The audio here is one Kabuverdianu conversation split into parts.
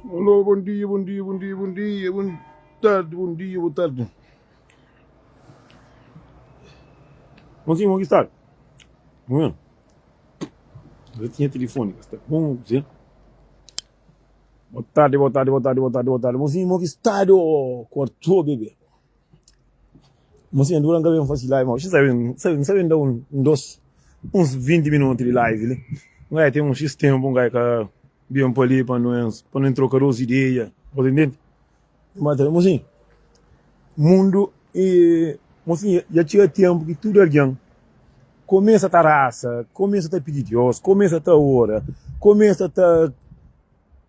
Alô, bom dia, bom dia, bom dia, bom dia, bom tarde, bom dia, boa tarde. Mozinho, como que está? Bom, eu tinha telefone, está bom, sim. Boa tarde, boa tarde, boa tarde, boa tarde, boa tarde. Mozinho, como que está? Cortou, bebê. Mozinho, dura nka ben fasi live, mas sabe, sabe, sabe da um, dos, uns 20 minutos de live li. Ngai tem um X tempo, ngai ka ben pa li pa nu, pa nu troca dos ideia. Você entende? Mas, mozinho, mundo e mozinho, já chega tempo que tudo alguém começa ta raça, começa ta pedir Deus, começa ta ora, começa ta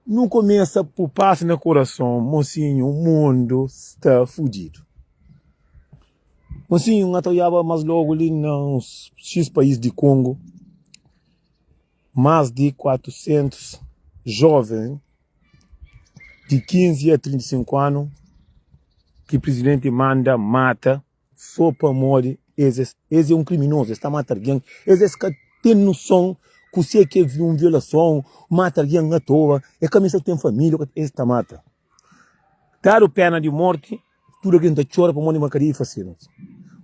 Nu kumesa pu pas na kurason Mosinhu mundu sta fudidu Mosinhu N ta odjaba mas logu li na uns xis pais di Kongo Mas di 400 joven di 15 a 35 anu ki prizidenti manda mata So pamodi es es é un kriminozu, es ta mata algen, es es ka ten noson kuse ki é un violason, mata algen atoa, es ka meste ten família, es ta mata. Dadu pena di morti, tudu algen ta txora pamodi ma ka debe fasedu.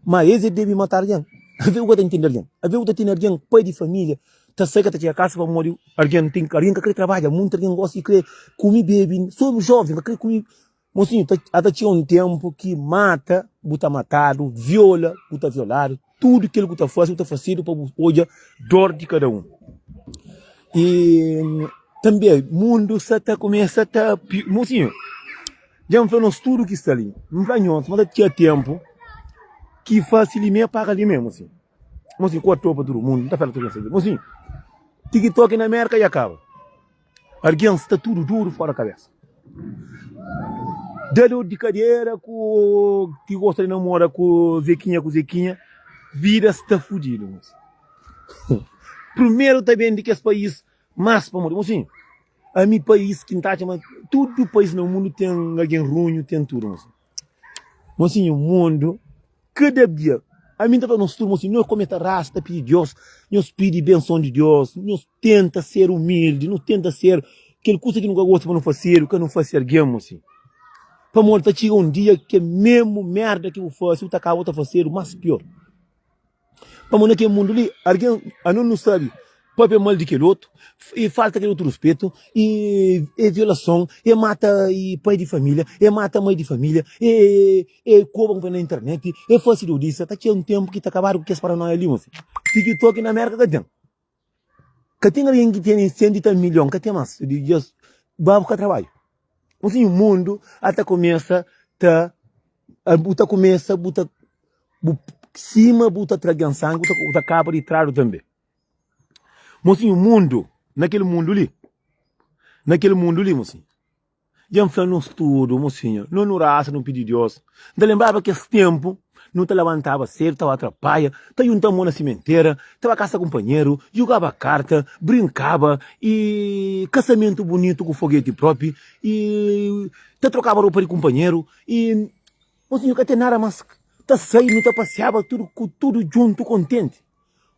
Ma es es debe mata algen. Aves bu ka ta ntende algen, aves bu ta tene algen pai di família ta sai ka ta txiga kasa pamodi algen ten algen ka kre trabadja, monti algen gosta di kre kume bebe, so joven ka kre kume. Mosinhu, ta ata txiga un tenpu ki mata, bu ta matadu, viola, bu ta violadu, tudu kel ku ta fase, bu ta fasedu pa bu odja dor di kada un. I tanbe mundu sa ta kumesa ta Mosinhu, dja N fla nos tudu ki sta li, N fla nhos ma ta txiga tenpu ki fase li me paga li me, mosinhu. Mosinhu, ku atoa pa tudu mundu, N ta fla tudu kes Mosinhu, tiktok na Merka dja kaba. Algen sta tudu duru fora kabesa. Da dor di kadera ku ki gosta di namora ku Zekinha ku Zekinha, vida sta fudidu. Primeru ta ben di kes país mas pamodi, mosinhu, ami país ki N ta atxa ma tudu país na mundu ten algen runhu, ten tudu, mosinhu. Mosinhu, mundu Kada dia, ami N ta fla nos tudu, mosinhu, nhos kumesa ta rasa, ta pidi Deus, nhos pidi benson di Deus, nhos tenta ser umildi, nu tenta ser kel kusa ki nu ka gosta pa nu fasedu, ka nu fase algen, mosinhu. Pamodi ta txiga un dia ke mesmu merda ki bu fase, bu ta kaba bu ta fasedu mas pior. Pamodi na kel mundu li, algen, anos nu sabe papia mal di kel otu, i falta kel otu ruspetu, i e violason, e mata i pai di familia, e mata mai di familia, e e koba ku na internet, e fasi dodisa, ta txeu un tempu ki ta kabadu ku kes paranoia li, mosi. TikTok na Merka ka ten. Ka ten algen ki tene sentu i tal milhon, ka ten mas. Di dias ba buska trabadju. Mosinhu, mundu a ta kumesa ta bu ta kumesa bu ta bu sima bu ta tra algen sangi, bu ta bu ta kaba di tradu tanbe. Mosinhu, mundu, na kel mundu li, na kel mundu li, mosinhu. Dja N fla nos tudu, mosinha, no nu rasa, nu pidi Dios. N ta lenbraba kes tenpu, nu ta labantaba sedu, ta ba trapaia, ta junta mon na simentera, ta ba kasa kunpanheru, jugaba karta, brinkaba, i kasamentu bunitu ku fogeti propi, i ta trokaba ropa di kunpanheru, i mosinha, ka ten nada mas, ta sai, nu ta pasiaba tudu ku tudu juntu kontenti.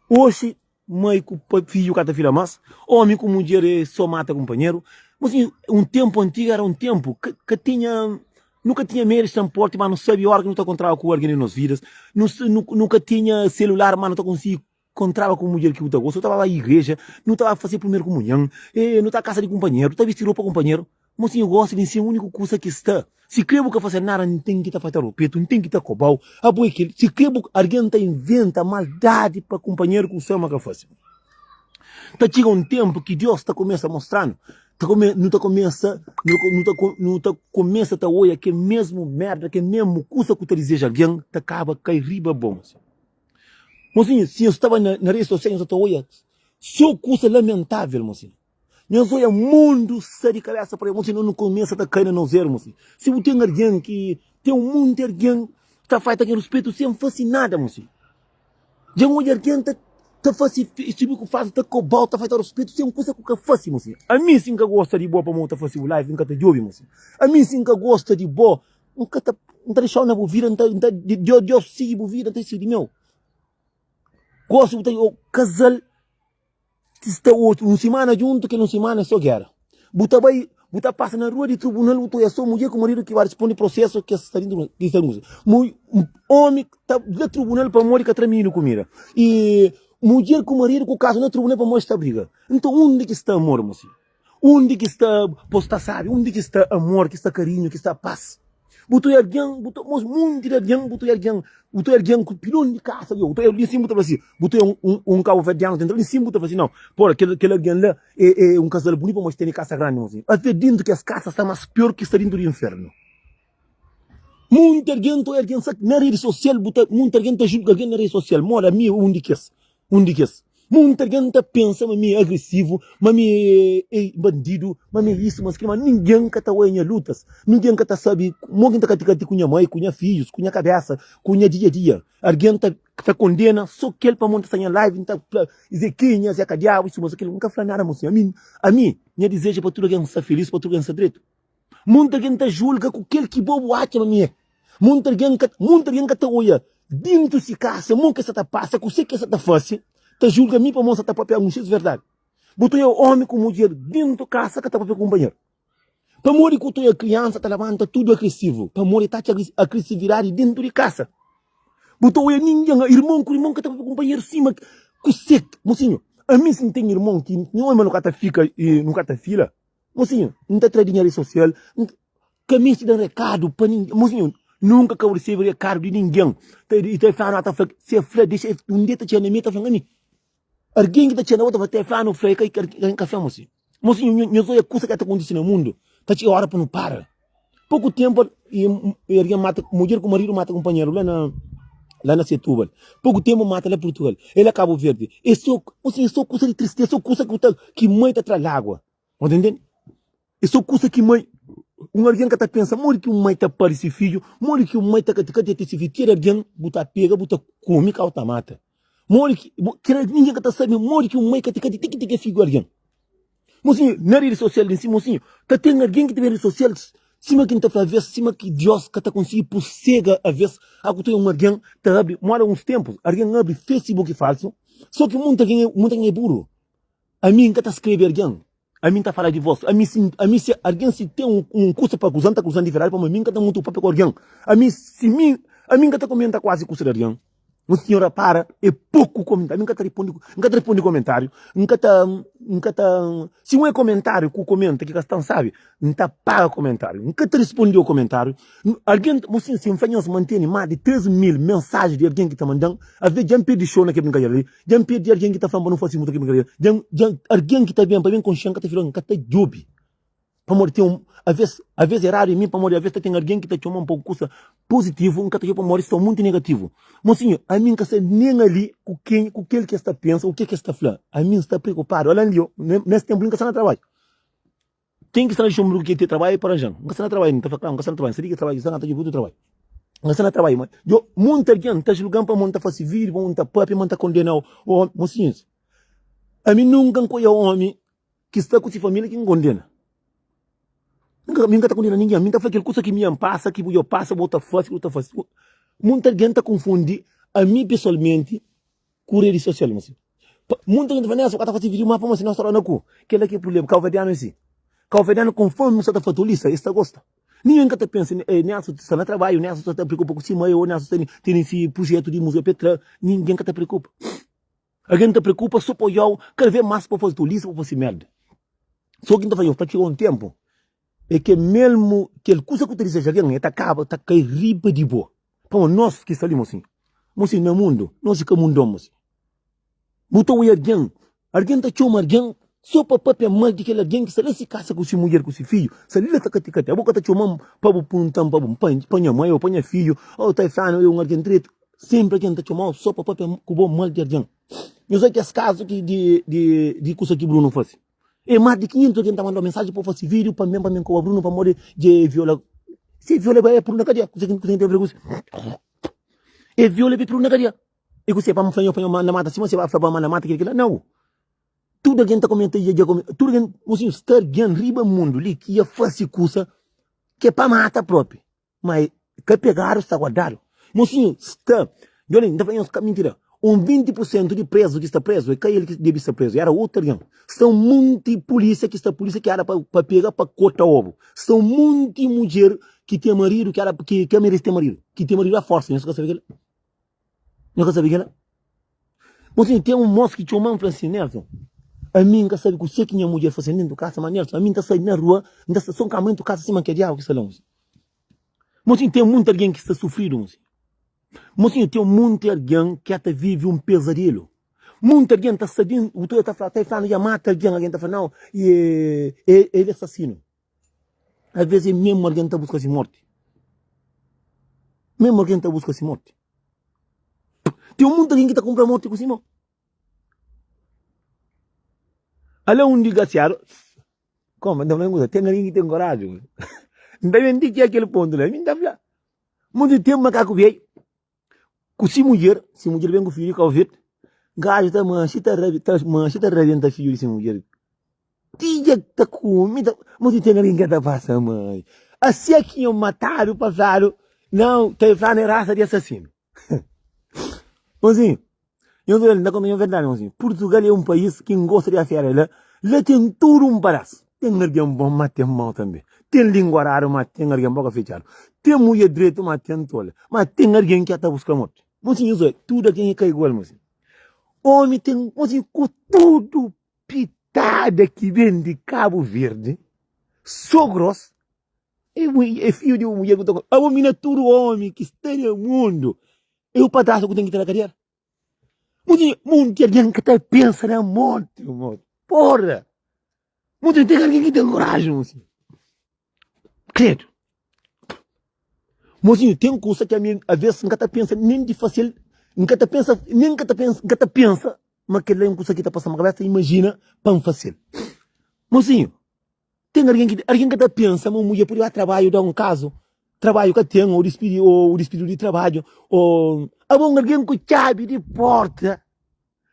Oxi Mai ku fidju ka ta fila mas, omi ku mudjer é so mata kunpanheru. Mas un tenpu antigu era un tenpu ka ka tinha nu ka tinha medu di sta nporti, ma nu sabi ora ki nu ta kontraba ku algen di nos vidas. Nu nu ka tinha selular, ma nu ta konsigi kontraba ku mudjer ki bu ta gosta. Nu ta baba igreja, nu ta ba fase primeru kumunhan, nu ta kasa di kunpanheru, nu ta bisti ropa kunpanheru. Mosinhu gosi di nsin uniku kusa ki sta si kre bu ka fase nada nten ki ta fata rupetu nten ki ta kobau abo e kel si kre bu argen ta inventa maldadi pa kunpanheru ku sta ma ka fase ta txiga un tenpu ki Dios ta kumesa mostranu ta kume nu ta kumesa nu ta nu ta kumesa ta oia kel mesmu merda kel mesmu kusa ku ta dizeja algen ta kaba kai riba bo mosinhu mosinhu si nhos staba na redi sosial nhos ta oia so kusa lamentavel mosinhu. Nhos odja mundu sta di kabesa pa riba, nu kumesa ta kai na nos eru. Si bu ten algen ki ten un monti algen ta falta kel ruspetu sen fasi nada. Dja N odja algen ta ta fasi si bu fasi ta kobau ta falta ruspetu sen kusa ku ka fasi. Ami si N ka gosta di bo pamodi bu ta fasi bu live N ka ta djobi. Ami si N ka gosta di bo N ka ta N ta dexau na bu vida N ta N ta Deus sigi bu vida N ta sigi di meu. Gosi bu ta kazal. Ti sta otu un simana djuntu, kel un simana é so gera. Bu ta bai, Bu ta pasa na rua di trubunal bu ta oia so mudjer ku maridu ki ba risponde prosesu ki es sta dintu ki sta mu omi ta na trubunal pamodi ka tra mininu kumida i mudjer ku maridu ku kasa na trubunal pamodi sta briga. Nton undi ki sta amor mosi? Undi ki sta bo sta sabi? Undi ki sta amor, ki sta karinhu, ki sta pas? Bu ta oia algen, bu ta mos munti di algen, bu ta oia algen, bu ta oia algen ku pilon di kasa li, bu ta oia li sin bu ta fla si, bu ta oia un un kabuverdianu ta entra li sin bu ta fla si, nau, pora kel kel algen la é é un kazal bunitu pamodi es tene kasa grandi mosi. Ate dintu kes kasa sta mas pior ki sta dintu di infernu. Munti algen ta oia algen sa na redi sosial bu ta munti algen ta julga algen na redi sosial moda ami é un di kes un di kes munti algen ta pensa ma mi é agresivu ma mi é bandidu ma mi é isu ma kila ma ningen ka ta oia nha lutas ningen ka ta sabi mo ki N ta kati kati ku nha mai ku nha fidjus ku nha kabesa ku nha dia dia algen ta ta kondena so kel pamodi N ta sta nha live N ta fla Zequinha Zeca diabu isu ma kila N ka fla nada mosinhu ami ami nha dizeju é pa tudu algen sta filis pa tudu algen sta dretu. Monti algen ta julga ku kel ki bo bu atxa ma mi é. Monti algen ka, monti algen ka ta oia dintu si kasa mo ke sa ta pasa, kuse ke sa ta fase, ta julga mi pamodi sa ta papia un xis verdadi. Bu ta oia omi ku mudjer dintu kasa ka ta papia ku kunpanheru. Pamodi ku ta oia kriansa ta labanta tudu agresivu? Pamodi ta atxa agresividadi dintu di kasa. Bu ta oia ningen, irmon ku irmon ka ta papia ku kunpanheru sima kuse. Mosinhu, ami si N ten irmon ki N oia ma nu ka ta fika, nu ka ta fila. Mosinhu, N ta tra di nha redi sosial, N ka meste da rekadu pa ningen. Mosinhu, nunka ka bu resebe rekadu di ningen. Ta i ta fla-nu, a ta fla, si e fla, dexa, un dia ta txega na mi, e ta fla-m, ami, algen ki ta txega na bo ta fla, ta fla-nu, fla, e ka, e ka fla, mosinhu. Mosinhu, nhos odja kusa ki ta kontise na mundu, ta txiga ora pa nu para. Poku tempu, i algen mata, mudjer ku maridu mata kunpanheru la na, la na Setúbal. Poku tempu mata la Purtugal, e la Kabu Verdi. E so, mosinhu, e so kusa di tristeza, so kusa ki bu ta, ki mai ta tra lagua. Bo ta ntende? É sô kusa ki mai, un algen ka ta pensa modi ki un mai ta pari se fidju, modi ki un mai ta ka ta ten se fidju. Kel algen bu ta pega, bu ta kume, kau ta mata. Modi ki, kel ningen ka ta sabe modi ki un mai ka ta ten ki ten fidju algen. Mosinhu, na redi sosial li si, mosinhu, ta ten algen ki ta ben redi sosial sima ki N ta fla aves, sima ki Diós ka ta konsigi pusega aves. Aku ten un algen ta abri, moda uns tenpus, algen abri Facebook falsu, sô ki munti algen, munti algen é buru. Ami N ka ta skrebe algen, ami N ta fala di vos. Ami si, ami si algen si ten un, un kusa pa akuzan, ta akuzan di verdadi, pamodi mi N ka ta mutu papia ku algen. Ami si mi, ami N ka ta komenta kuazi kusa di algen. Un sinhor rapara, é poku komentariu, ami N ka ta ripondi, N ka ta ripondi komentariu, N ka ta, N ka ta, si un é komentariu ku komenta ki ka sta N sabi, N ta paga komentariu, N ka ta risponde-u komentariu. Algen, mo sin, si N fla nhos ma N tene más di 3 mil mensaji di algen ki ta manda-m, asves dja N perde xou na kel brinkadera li, dja N perde algen ki ta fla-m pa nu fase mutu kel brinkadera, dja N, dja algen ki ta ben pa ben konxe-m ka ta fla-m, N ka ta djobe. Pamodi ten un, aves, aves eradu é mi, pamodi aves ta ten algen ki ta txoma-m pa un kusa puzitivu, N ka ta djobe pamodi sta munti negativu. Mosinhu, ami N ka sta nen ali ku ken, ku kel ki es ta pensa, ku ke ki es ta fla. Ami N sta preokupadu. Ala-m li, nes tenpu li N ka sta na trabadju. Ten ki sta na Luxemburgo ki te trabalha pa ranjan. N ka sta na trabalha, N ta fla klaru, N ka sta na trabalha. N sabi ki trabalha, N sta na ta djobe otu trabalha. N ka sta na trabalha, ma djo monti algen ta julgan pamodi N ta fasi vídiu, pamodi N ta papia, pamodi N ta kondena omi. Mosinhus, ami nunka N ka oia omi ki sta ku si família ki N kondena. N ka, mi N ka ta kondena ningen. Mi N ta fla kel kusa ki mi N pasa, ki bu djo pasa, bo ta fasi, bu ta fasi. Monti algen ta konfundi ami pesoalmenti ku redi sosial mosi. Pa, munta gente fala, Nelson, ka ta fasi video, ma pamodi si nos ta na ku. Kela ki é problema, kauverdianu é si. Kauverdianu konformi bu sta ta fla tolisa, es ta gosta. Ningen ka ta pensa, eh, Nelson sta na trabadju, Nelson sta ta preokupa ku si mai, ou Nelson tene, tene si projetu di musika pa tra, ningen ka ta preokupa. Algen ta preokupa so pa odjau, kada vez mas pa fasi tolisa, pa fasi merda. So ki N ta fla, ta txiga un tempu, é ke melmu kel kusa ku ta dizeja algen, e ta kaba, ta kai riba di bo. Pamodi nos ki sta li, mosinhu, mosinhu, na mundu, nos i ka mundon, mosinhu. Bu ta oia algen, algen ta txoma algen so pa papia mal di kel algen ki sta la si kasa ku si mudjer ku si fidju, sta li la ta kati-kati. Abo ka ta txoma-m pa bu punta-m pa bu pa nha mai o pa nha fidju, o ta fla-nu é un algen dretu. Senpri algen ta txoma-u so pa papia ku bo mal di algen. Nhos oia kes kazu ki di di di kusa ki Bruno fase. E mas di 500 algen ta manda-u mensaji pa bu fase vídiu pa mi pa mi nkoba Bruno pamodi dja e viola. Si e viola e puru na kadia. Kuse ki ten aver ku si? E viola e puru na kadia. E kuse pa N fla nho pa nho manda mata sima si ba fla pa manda mata kila kila? Nau. Tudu algen ta komenta dja dja komenta. Tudu algen, mosinhu, sta algen riba mundu li ki ia fase kusa ki é pa mata propi. Ma e ka pegadu, sta guardadu. Mosinhu, sta. Djobe, N ta fla nhos ka mintira. Un 20 pur sentu di prezu ki sta prezu é ka el ki debe sta prezu, éra otu algen. Sta un monti pulísia ki sta pulísia ki éra pa pega pa korta obu. Sta un monti mudjer ki ten maridu ki éra ki ka merese ten maridu, ki ten maridu a forsa. Nhos ka sabe kel-la? Nhos ka sabe kel-la? Mosinhu, ten un mos ki txoma-m fla-m sin, Nelson, ami N ka sabe kusé ki nha mudjer fase dentu kasa, ma Nelson, ami N ta sai na rua, N ta sta so kama dentu kasa sima ke diabu ki sta la. Mosinhu, ten monti algen ki sta sufridu, mosinhu. Mosinhu, ten monti algen ki ata vive un pezadelu. Monti algen ta sta den, bu ta fla, ta fla, dja mata algen, algen ta fla, nau, el é asasinu. Alvês é mésmu algen ta buska se mórti. Mésmu algen ta buska se mórti. Ten monti algen ki ta kunpra mórti ku se mô. Ala un disgrasiadu, koma, N ta fla un kuza, ten algen ki ten koraji. N ta ben ti ki kel pontu la, mi N ta fla, monti ten makaku bedju. Ku si mudjer, si mudjer ben ku fidju kau verde, gaju ta manxi ta rabi, ta manxi ta rabenta fidju di si mudjer. Ti dja ta kume, ta, ma ti ten algen ki ta pasa mai. Asi é ki nho matadu pa fladu, nau, ta fla-nu é rasa di asasinu. Mozinhu, Nhos odja, N ta konta nhos verdadi, mozinhu, Purtugal é un país ki N gosta di afera la, la ten tudu un padás. Ten algen bon, má ten mau tanbê. Ten língua radu, má ten algen boka fitxadu. Ten mudjer dretu, má ten tola. Má ten algen ki ka ta buska morti. Mozinhu, nhos odja, tudu algen é ka igual, mozinhu. Ómi ten, mozinhu, ku tudu pitada ki ben di Kabu Verdi, sô grós, é fidju di un mudjer ku ta abomina tudu ómi ki sta na mundu. É o padrasto ku ten ki ta na kadera. Munti, munti algen ka ta pensa na morti, morti. Porra! Munti ten algen ki ten koraji, mosinhu. Kredu. Mosinhu, ten kusa ki ami, aves, N ka ta pensa nen di fase-l, N ka ta pensa, nen ka ta pensa, N ka ta pensa ma kel-la é un kusa ki ta pasa-m na kabesa, imajina pa N fase-l. Mosinhu, Ten algen ki algen ka ta pensa ma un mudjer pode ba trabadju da un kazu, trabadju ka ten ô dispidi ô dispidu di trabadju ô abo un algen ku txabi di porta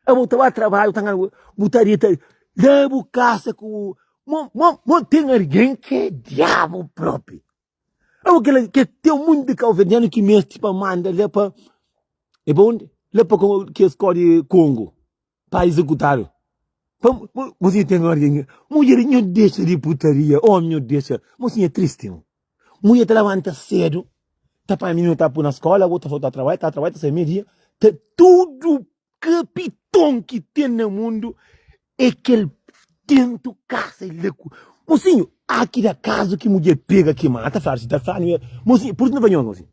abo ta ba trabadju ta ngana bu ta dita la bu kasa ku mo mo mo ten algen ki é diabu propi abo kel ke ten munti kauverdianu ki mesti pa manda la pa e pa undi la pa kes kodi kongu. Pa executado. Pa mosinha ten ordem. Mudjer nho dexa di putaria. Homi nho dexa. Mosinha é triste. Mudjer ta labanta cedo. Ta panha mininu ta pui na skola. Bo ta ta trabalha, ta trabalha, ta sai meio dia. Ta tudo capiton ki ten na mundo é kel tento kasa e la ku. Mosinho, há ki da caso ki mudjer pega ki mata, fladu si ta fladu. Mosinho, por isso no fla nho, mosinho.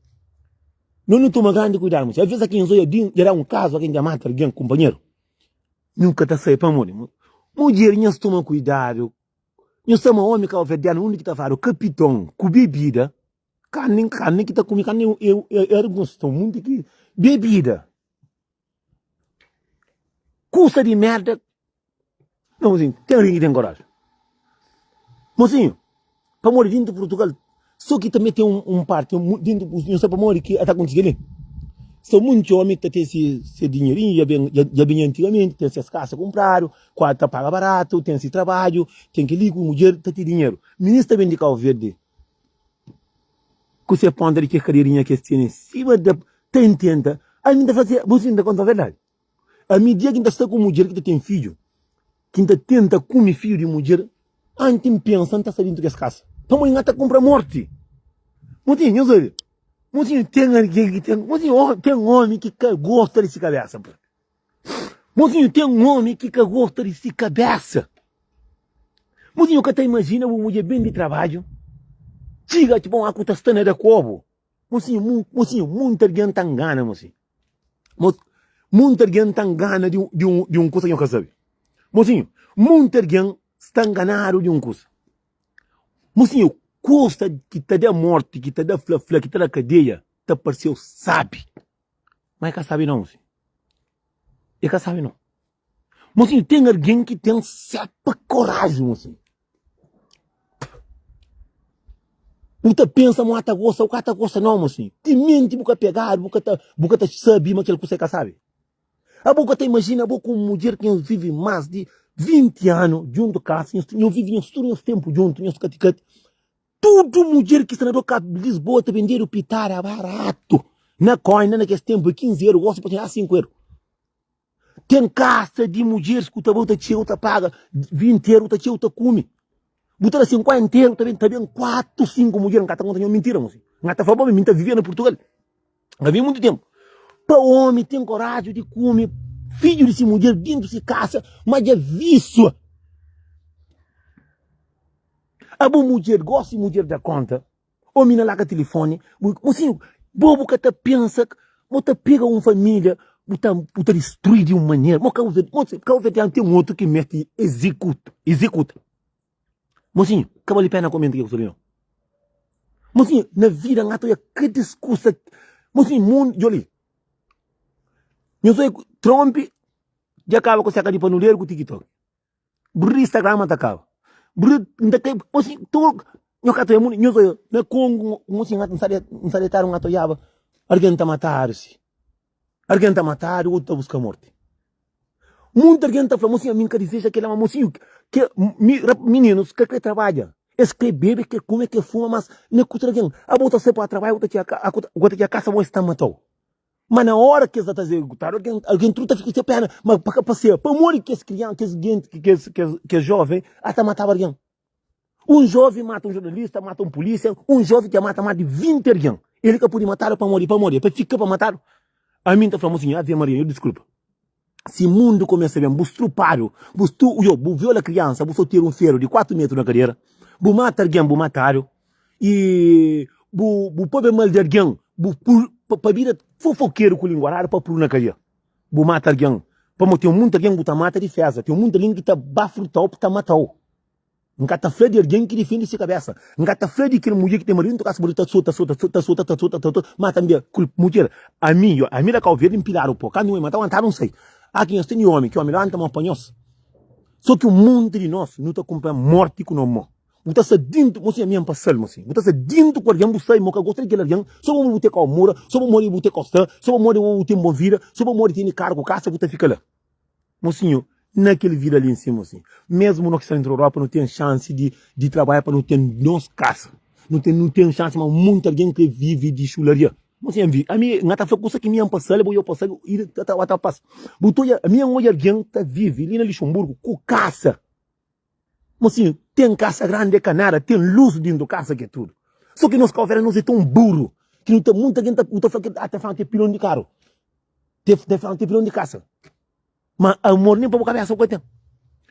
Nos nu toma grandi kuidadu, mosi. Alvês algen odja di dja da un kazu, algen dja mata algen, kunpanheru. Nu ka ta sai pamodi. Mudjer, nhos toma kuidadu. Nhos ta ma omi kauverdianu, undi ki ta fladu kapiton ku bebida, karni, karni ki ta kume, karni é alguns, ta munti ki bebida. Kusa di merda. Não, mozinho, tem alguém que tem coragem. Mozinho, pamodi dentro de Portugal, só que também tem um, um parte, um, dentro, não sei pamodi que está acontecendo ali. Só muito homem que tem esse, esse dinheirinho, já vem, já, já vem antigamente, tem essas casas comprado, quase tá paga barato, tem esse trabalho, tem que ir com mulher, tá tem dinheiro. Ministro também de Cabo Verde, com seu ponta de que cadeirinha que tem em cima da, tem tenta. Aí me tá fazendo, você ainda conta a verdade. Ami dia ki N ta sta ku mudjer ki ta ten fidju, ki N ta tenta kume fidju di mudjer, anti N pensa N ta sta dintu kes kasa. Pamodi N ka ta kunpra morti. Mosinhu, nhos obi. Mosinhu, ten algen ki ten, mosinhu, ten omi ki ka gosta di si kabesa. Mosinhu, ten omi ki ka gosta di si kabesa. Mosinhu, ka ta imajina bu mudjer ben di trabadju, txiga, txiga, bon, aku ta sta na da kobu. Mosinhu, mosinhu, munti algen ta ngana, mosinhu. Munti algen ta ngana di, di, un, di un kusa ki nho ka sabe. Mosinhu, munti algen sta nganadu di un kusa. Mosinhu, kusa ki ta da morti, ki ta da fla-fla, ki ta da kadeia, ta parse-u sabi. Ma e ka sabi nau, mosinhu. E ka sabi nau. Mosinhu, ten algen ki ten sepa koraji, mosinhu. Bu ta pensa ma ta gosta, bu ka ta gosta nau, mosinhu. Timenti bu ka pegadu, bu ka ta, bu ka ta sabi ma kel kusa é ka sabi. Abo ka ta imajina abo ku un mudjer ki nhos vivi mas di 20 anu djuntu kasa, nhos, nhos vivi nhos tudu nhos tempu djuntu, nhos kati-kati. Tudu mudjer ki sta na do kap Lisboa ta bendedu pitada baratu na koina na kes tempu, 15 euro, gosi pa txeu, 5 euro. Ten kasa di mudjeris ku ta bai, ta txeu, ta paga 20 eru, ta txeu, ta kume. Bu ta da 50 eru, ta ben, ta ben 4, 5 mudjer. N ka ta konta nho mintira, mosi. N ka ta fla bo, mi N ta vivia na Purtugal. N ka vive muntu tempu. Pa omi ten koraju di kume fidju di si mudjer dintu si kasa, ma dja visua. Abo mudjer, gosi mudjer da konta. Omi na larga tilifoni, bu mosinhu, bo bu ka ta pensa, bo ta pega un familia, bu ta bu ta distrui di un manera, mo Cabo Verde, mo Cabo Verdianu ten otu ki mesti exekuta, exekuta. Mosinhu, ka bali pena komenta ke ku sta li no. Mosinhu, na vida n ata oja kada kusa, mosinhu, mundu, djo li, nhos oja Trump dja kaba ku seka di panuleru ku tiktok. Bri Instagram ta kaba. Bri nta kai osi tu nho ka ta mundu nho ta na Congo mo si nta nta detadu nta oiaba algen ta matadu si. Algen ta matadu otu ta buska morti. Muntu algen ta fla mo si ami nka diseja kila ma mo si ke mi mininus ka kre trabadja. Es kre bebe kre kume kre fuma mas na kuta algen abo ta sai pa trabadja bo ta txega bo ta txega kasa bo es ta matau. Ma na ora ki es ta exekutadu, algen, algen tudu ta fika ku pena, ma pa ka pasea, pamodi kes kriansa, kes genti, kes, kes, kes joven ata mataba algen. Un joven mata un jornalista, mata un polisia, un joven dja mata mas di 20 algen. El ka pudi matadu pamodi, pamodi, pa fika pa matadu. Ami nta fla mosinhu, Ave Maria, nhu diskulpa. Si mundu kumesa ben, bu strupadu, bu stu, yo, bu viola kriansa, bu sotira un feru di 4 metru na kadera, bu mata algen, bu matadu, i bu bu pabia mal di algen, bu pul pa, pa bira fofokeru ku linguaradu pa pul na kadia. Bu mata algen, pamodi ten munti algen ku ta mata difeza, ten munti algen ki ta ba furtau pa ta matau. N ka ta fla di algen ki difende se kabésa. N ka ta fla di kel mudjer ki ten maridu ntu kasa, maridu ta sota, sota, ta sota, ta sota, ta sota, má tanbê kul mudjer. Ami, yo, ami la Kau Verdi N piladu po. Kantu un ma ta wantadu N sai. A ki nhos ten di omi, ki omi lanta mon pa nhos. So ki un monti di nos nu ta kunpra morti ku no mon. Bu ta sta dintu, mosinhu ami N pasal, mosinhu. Bu ta sta dintu ku algen, bu sai mo ka gosta di kel algen, so pamodi bu ten kau mora, so pamodi bu ten kau sta, so pamodi bu ten bon vida, so pamodi tene karu ku kasa bu ta fika la. Mosinhu, na kel vida li nsin, mosinhu, mesmu no ki sta dentru Europa, no ten xansi di di trabadja pa no ten nos kasa. No ten no ten xansi, ma munti algen kre vivi di xularia. Mosinhu, ami, ami N ta fla kusa ki mi N pasal, bo yo pasal, i ta ta ta pasa. Bu ta odja, ami N odja algen ta vivi li na Luxemburgo ku kasa. Mosinhu, ten kasa grandi é ka nada, ten lus dintu kasa ki é tudu. So ki nos Kauverdi nos é ton buru ki nu ta munti algen ta nu ta fla ki ta fla ki é pilon di karu, ta fla ki é pilon di kasa. Ma amor nen pa bu kabesa bu ka ten.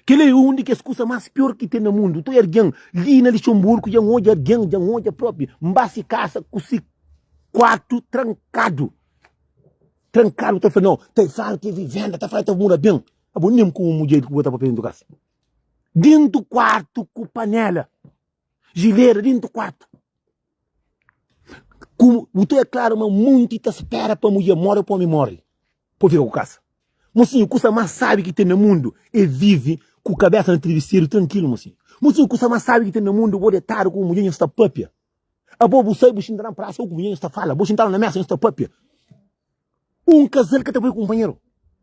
Kel-li é un di kes kusa más pior ki ten na mundu. Toi algen li na Lixonburgu dja N odja algen, dja N odja propi, N ba si kasa ku si kuartu trankadu. Trankadu ta fla no, ta fla ki é vivenda, ta fla ki ta mora ben. Abo nen ku un mudjer ki bu ta papia dentu kasa. Dentu kuartu ku panela, jilera dentu kuartu. Ku bu ta klaru ma munti ta spera pa mudjer more pa omi more pa fika ku kasa. Mosinhu, kusa mas sabi ki ten na mundu é vivi ku kabesa na tribiseru trankilu, mosinhu. Mosinhu, kusa mas sabi ki ten na mundu bo detadu ku mudjer nhos ta papia. Abo bu sai bu xinta na prasa ku mudjer nhos ta fala, bo xintadu na mesa nhos ta papia. Un kazal ka ta bai ku kunpanheru.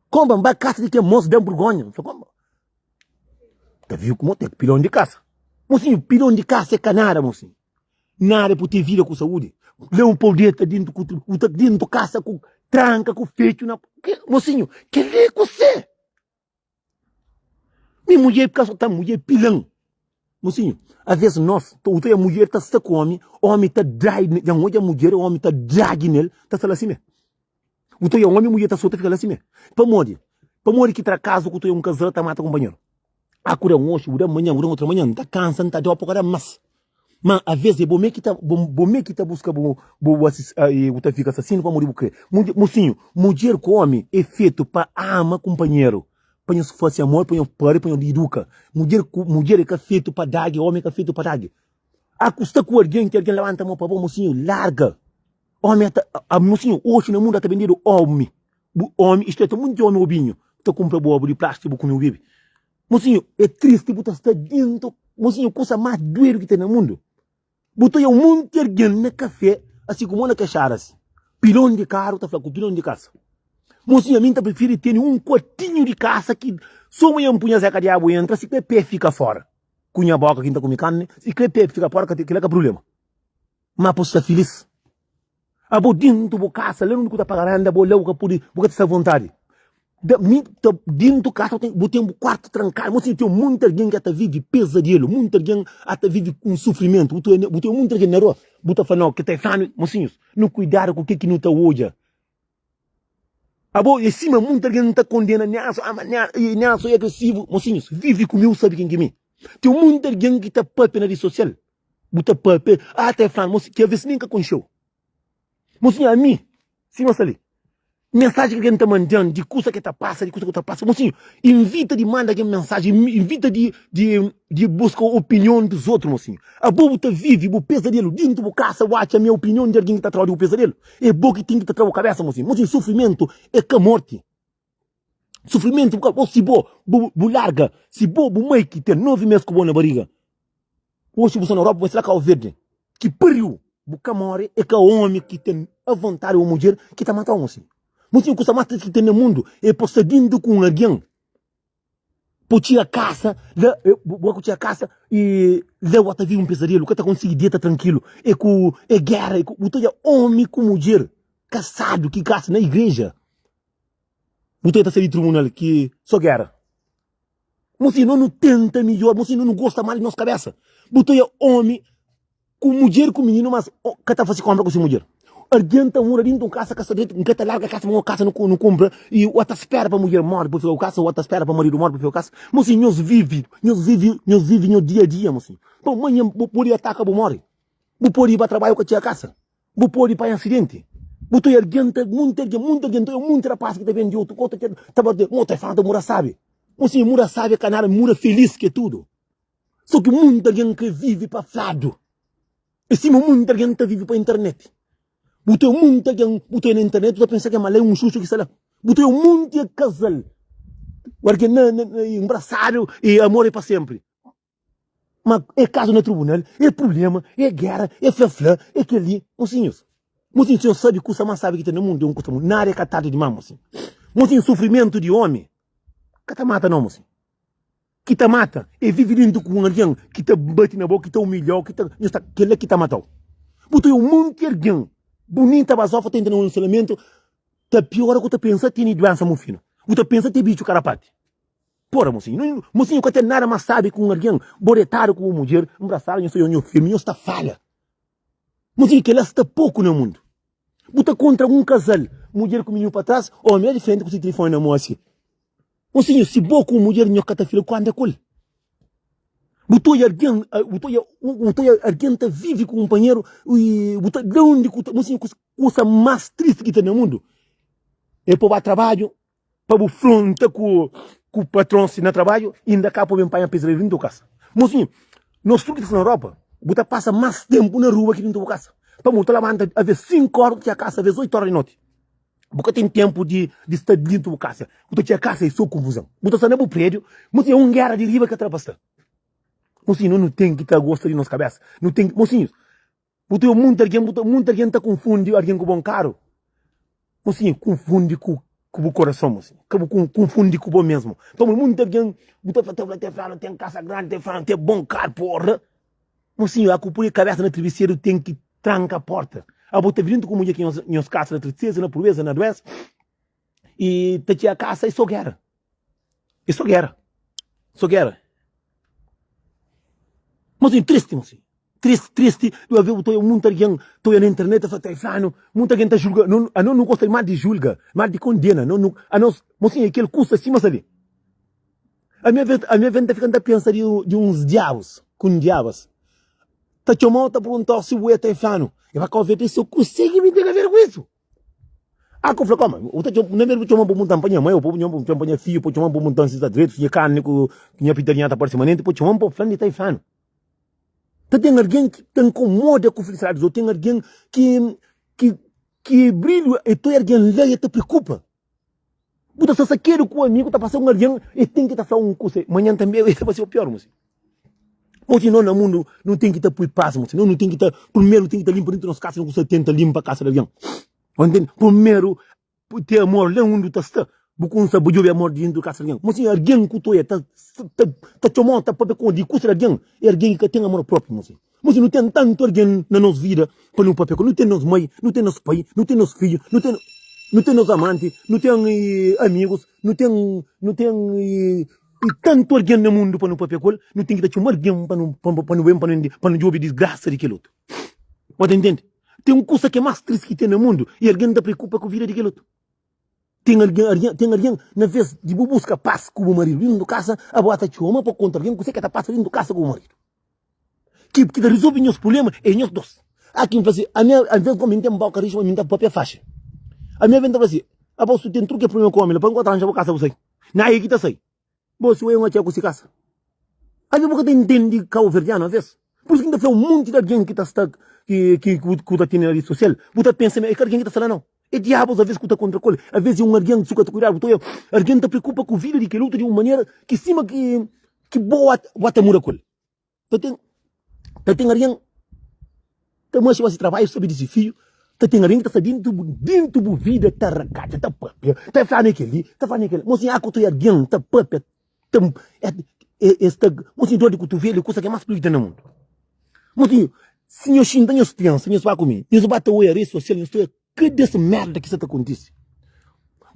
Konba N bai kasa di kel mos da-m burgonha. N fla, konba, ta vive ku mo ten pilon di kasa. Mosinhu, pilon di kasa é ka nada, mosinhu. Nada é pa bu ten vida ku saúdi. Lé un pau deta dintu ku bu ta dintu kasa ku tranka ku fetxu na. Mosinhu, kel-li é kusé? Mi mudjer ka so ta mudjer pilan. Mosinhu, aves nos, ta uta ya mudjer ta sta ku omi, omi ta drai, ya nodja mudjer, omi ta dragi nel, ta sta la sime. Uta ya omi, mudjer ta sota fika la sime. Pamodi? Pamodi ki tra kazu ku ta ya un kazal ta mata kumpanheru? A ku da un oxi, bu da manhan, bu da otra manhan, nta kansa, nta da, pa ka da mas. Ma aves é bo me ki ta, bo, bo me ki ta buska bo, bo, bo asis, bu ta fika asasinu pamodi bu kre. Mudjer, mosinhu, mudjer ku omi é fetu pa ama kunpanheru, pa nhos fase amor, pa nhos pari, pa nhos iduka. Mudjer ku, mudjer é ka fetu pa dagi, omi é ka fetu pa dagi. A ku sta ku algen ki algen labanta mo pa bo, mosinhu, larga. Omi ata, a, mosinhu, oxi na mundu ata bendedu omi. Bu omi, istu é, ta munti omi obinhu ta kunpra bu obu di plástiku bu kume bu bebe. Mosinhu, é tristi bu ta sta dentu. Mosinhu, kusa más duedu ki ten na mundu. Bu ta oia un monti algen na kafé, asi ku mon na kexada asi. Pilon di karu ta fla ku pilon di kasa. Mosinhu, ami N ta prifiri tene un kuartinhu di kasa ki so manhan N punha Zeka Diabu entra, si kre pé fika fora. Ku nha boka ki N ta kume karni, si kre pé fika fora, kila ka prublema. Má pa bu sta filis. Abo dintu bu kasa, la undi ku ta paga renda, bo la bu ka pudi, bu ka ta sta avontadi. Da mi ta dintu kasa bu ten bu kuartu trankadu mo si ten munti algen ki ta vivi pezadelu munti algen ata vivi un sufrimentu bu ten bu ten munti algen na rua bu ta fla no ki ta flanu mosinhus nu kuidadu ku ke ki nu ta odja abo e sima munti algen ta kondena Nelson ama Nelson e agresivu mosinhus vivi ku mi bu sabi ken ki mi ten munti algen ki ta papia na redi sosial bu ta papia ata e flanu mosi ki aves nin ka konxeu mosinhu ami sima sta li. Mensaji ki algen ta manda-m di kusa ki ta pasa, di kusa ki ta pasa. Mosinhu, invita di manda algen mensaji, invita di di di buska opinion di utru, mosinhu. Abo bu ta vivi bu pezadelu dintu bu kasa, bu atxa ma opinion di algen ki ta trau di bu pezadelu. É bo ki ten ki ta tra bu kabesa, mosinhu. Mosinhu, sufrimentu é ka morti. Sufrimentu bu ka, bo si bo bu bu larga, si bo bu mai ki ten 9 mes ku bo na bariga, Oxi bu sta na Europa, bu sta la Kau Verdi, ki pariu, bu ka more, e ka omi ki ten avontadi o mudjer ki ta mata omi si. Mosinhu, kusa mas tristi ki ten na mundu e pa sta dintu ku un algen, pa txiga kasa, la bu ka txiga kasa i la bu ta vivi un pesadelu, bu ka ta konsigi deta trankilu, e ku e gera, e ku bu ta odja omi ku mudjer kasadu ki kasa na igreja, bu ta sai di tribunal ki so gera. Mosi no nu tenta midjor, mosi no nu gosta mal di nos kabesa. Bu ta oia omi ku mudjer ku mininu mas ka ta fasi konpra ku si mudjer. Algen ta mura dintu un kasa ka sta dretu, n ka ta larga kasa pamodi kasa nu kunpra i o ta spera pa mudjer mori pa fika ku kasa o ta spera pa maridu mori pa fika ku kasa. Mosi nhos vivi, nhos vivi, nhos vivi nhos dia a dia mosi. Pa manha bu pudi ataka bu mori, bu pudi ba trabadju ka txiga kasa. Bu pode panha asidenti. Bu ta oia algen ta, munti algen, munti algen, ta oia munti rapaz ki ta ben di otu kota ki ta bate, mo ta fala ta mura sabi. Mo si mura sabi é ka nada, mura feliz ki é tudu. So ki munti algen kre vivi pa fladu. É sima munti algen ta vivi pa internet. Bu ta oia munti algen, bu ta oia na internet, bu ta pensa ke ma la é un xuxu ki sta la. Bu ta oia munti kazal, algen na, na, na nbrasadu e amor é pa sempri. Ma é kazu na tribunal, é prublema, é gera, é fla-fla, é kel-li. Mosinhus, mosinhus, senhor sabe kusa más sabi ki ten na mundu é un kusa nada é ka tardi dimás, mosinhu. Mosinhu, sufrimentu di omi ka ta mata nau, mosinhu. Ki ta mata é vive dentu ku un algen ki ta bati na bo, ki ta umilha-u, ki ta, nhos ta, kel-la ki ta mata-u. Bu ta oia un monti algen bunita bazofa ta entra na un relasionamentu, ta piora ku ta pensa tene duensa mufinu, bu ta pensa te bitxu karapati. Pora, mosinhu, nu, mosinhu ka ten nada más sábi ki un algen bo detadu ku bu mudjer, nbrasadu, nhos ta oja nho filmi, nhos ta fala. Mosinhu, kel-la sta poku na mundu. Bu ta kontra un kazal, mudjer ku mininu pa tras, omi la di frenti ku si tilifoni na mo asi. Mosinhu, si bo ku un mudjer nho ka ta fila ku anda ku el. Bu ta oja algen, bu ta oja, bu ta oja algen ta vivi ku kunpanheru i bu ta, da undi ku ta, mosinhu, kusa más tristi ki ten na mundu é pa bu ba trabadju, Pa bu fronta ku ku patron si na trabadju inda ka pa ben panha pesadelu dintu bu kasa. Mosinhu, nos tudu ki ta sta na Europa, bu ta pasa mas tempu na rua ki dintu bu kasa. Pamodi bu ta labanta aves 5 ora bu ta txiga kasa aves 8 ora di noti. Bu ka ten tempu di di sta dintu bu kasa. Bu ta txiga kasa i so konfuzon. Bu ta sta na bu prediu, mosinhu, é un gera di riba ki ta tra pa sta. Mosinhu, no nu ten ki ta gosta di nos kabesa. Nu ten ki, mosinhus, Bu ta munti algen, bu ta munti algen ta kunfundi algen ku bon karu. Mosinhu, kunfundi ku ku bu korason, mosinhu. Ka bu kunfundi ku bo mesmu. Pamodi munti algen bu ta fla, ta fla, ta fla, ten kasa grandi, ta fla, ten bon karu, porra. Mosinhu, a ku pui kabesa na tribiseru ten ki tranka porta. Abo ta virintu ku mudjer ki nhos nhos kasa na tristeza, na pobreza, na duensa. I ta txega kasa e so gera. E so gera. So gera. Mosinhu, tristi, mosinhu. Tristi, tristi, eu a ver, tô muita alguém, tô na internet, fala, tá falando, muita alguém tá julga, não, a não, não gosta mais de julga, mais de condena, não, não, a nós, mocinho, aquele custa acima ali. A minha vez, a minha vez tá ficando a pensar de, de uns diabos, com diabas. Tá chamando, tá perguntando se o tá falando. E vai cá ver se eu consigo me ter a ver com isso. Ah, ku fla, koma, bu ta txoma, na mesmu txoma bu muntan pa nha mai, ou bu txoma pa nha fidju, bu txoma bu muntan si sta dretu, si nha karni ku nha pitarinha ta parse manenti, bu txoma pa fla di ta ifanu. Ta ten algen ki ta inkomoda ku filisidadi di otu, ten algen ki ki ki brilhu e toi algen la e ta preokupa. Bu ta sta sakedu ku amigu, ta pasa un algen e ten ki ta fla un kusa, manhan tanbe e ta fasi o pior, mosi. Mosi, no na mundu no ten ki ta pui pas, mosi, no no ten ki ta, primeru no ten ki ta limpa dintu nos kasa, no kusa tenta limpa kasa di algen. Ntende? Primeru ten amor la undi bu ta sta, bu kumsa bu jubi amor di dintu kasa di algen. Mosi, algen ku ta oia ta ta ta txomau, ta papia ku di kusa di algen, e algen ki ka ten amor propi, mosi. Mosi, no ten tantu algen na nos vida pa no papia ku el. No ten nos mai, no ten nos pai, no ten nos fidju, no ten. Nu ten nos amanti, nu ten amigus, nu ten nu ten tantu algen na mundu pa nu papia ku el, nu ten ki ta txoma algen pa nu pa nu ben pa nu pa nu djobe disgrasa di kel otu. Bo ta intende? Ten un kusa ki é más tristi ki ten na mundu i algen ta preokupa ku vida di kel otu. Ten algen, algen, ten algen na vez di bu buska pas ku bu maridu dintu kasa, abo ta txoma pa konta algen kuse ki ta pasa dintu kasa ku bu maridu. Ki ki ta resolve nhos problema é nhos dos. Há kin fla si, ami alves ku ami N ten boka rixu, ma mi N ta papia faxi. Ami alves N ta fla si, abo su ten tudu ke problema ku omi la, pa N ka ranja bu kasa bu sai. Na e ki ta sai. Bo si oi N oca ku si kasa. Alves bu ka ta intendi kauverdianu alves. Pur isu ki N ta fla un monti di algen ki ta sta ki ki ku ta tene na redi sosial, bu ta pensa ma e ka algen ki ta sta la nau. É diabus alves ku ta kontra ku el. Alves é un algen su ka ta kuidadu, bu ta oja algen ta preokupa ku vida di kel otu di un manera ki sima ki ki bo bo ta muda ku el. Ta ten ta ten algen ta manxe ba si trabadju sabe di si fiju, ta ten algen ki ta sta dintu bu dintu bu vida ta rakadja, ta papia, ta fla na kel-li, ta fla na kel-la. Mosinhu, a ku ta oja algen ta papia, ta es ta mosinhu dor di kutuvelu é kusa ki é más pior ki ten na mundu. Mosinhu, si nhos xinta nhos pensa, nhos ba ku mi, nhos ba ta oja redi sosial, nhos ta oja Kada es merda ki sa ta kontise.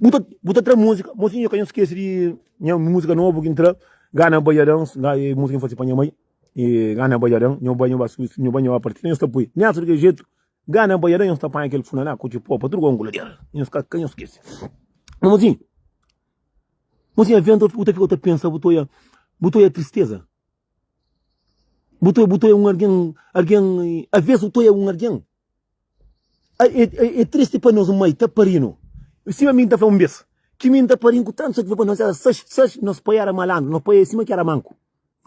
Bu ta bu ta tra múzika, mosinhu ka nhos skese di nha múzika novu ki N tra, Gana Baiadão, e múzika ki N fase pa nha mai, e Gana Baiadão, nho bai nho ba su nho bai nho ba partida nhos ta pui. Nessa di kel jetu, Gana Baiadão nhos ta panha kel funaná ku txipó pa tudu kau anguladera, nhos ka ka nhos skese. Ma mosinhu, mosinhu aventa bu ta fika bu ta pensa bu ta oia bu ta oia tristeza, bu ta bu ta oia un algen algen aves bu ta oia un algen. É tristi pa nos mai ta parinu. Sima mi ta fla un bes, ki mi ta parin ku tantu sakrifisiu pa nos era sais, sais, nos pai era malandru, nos pai é sima ki era manku.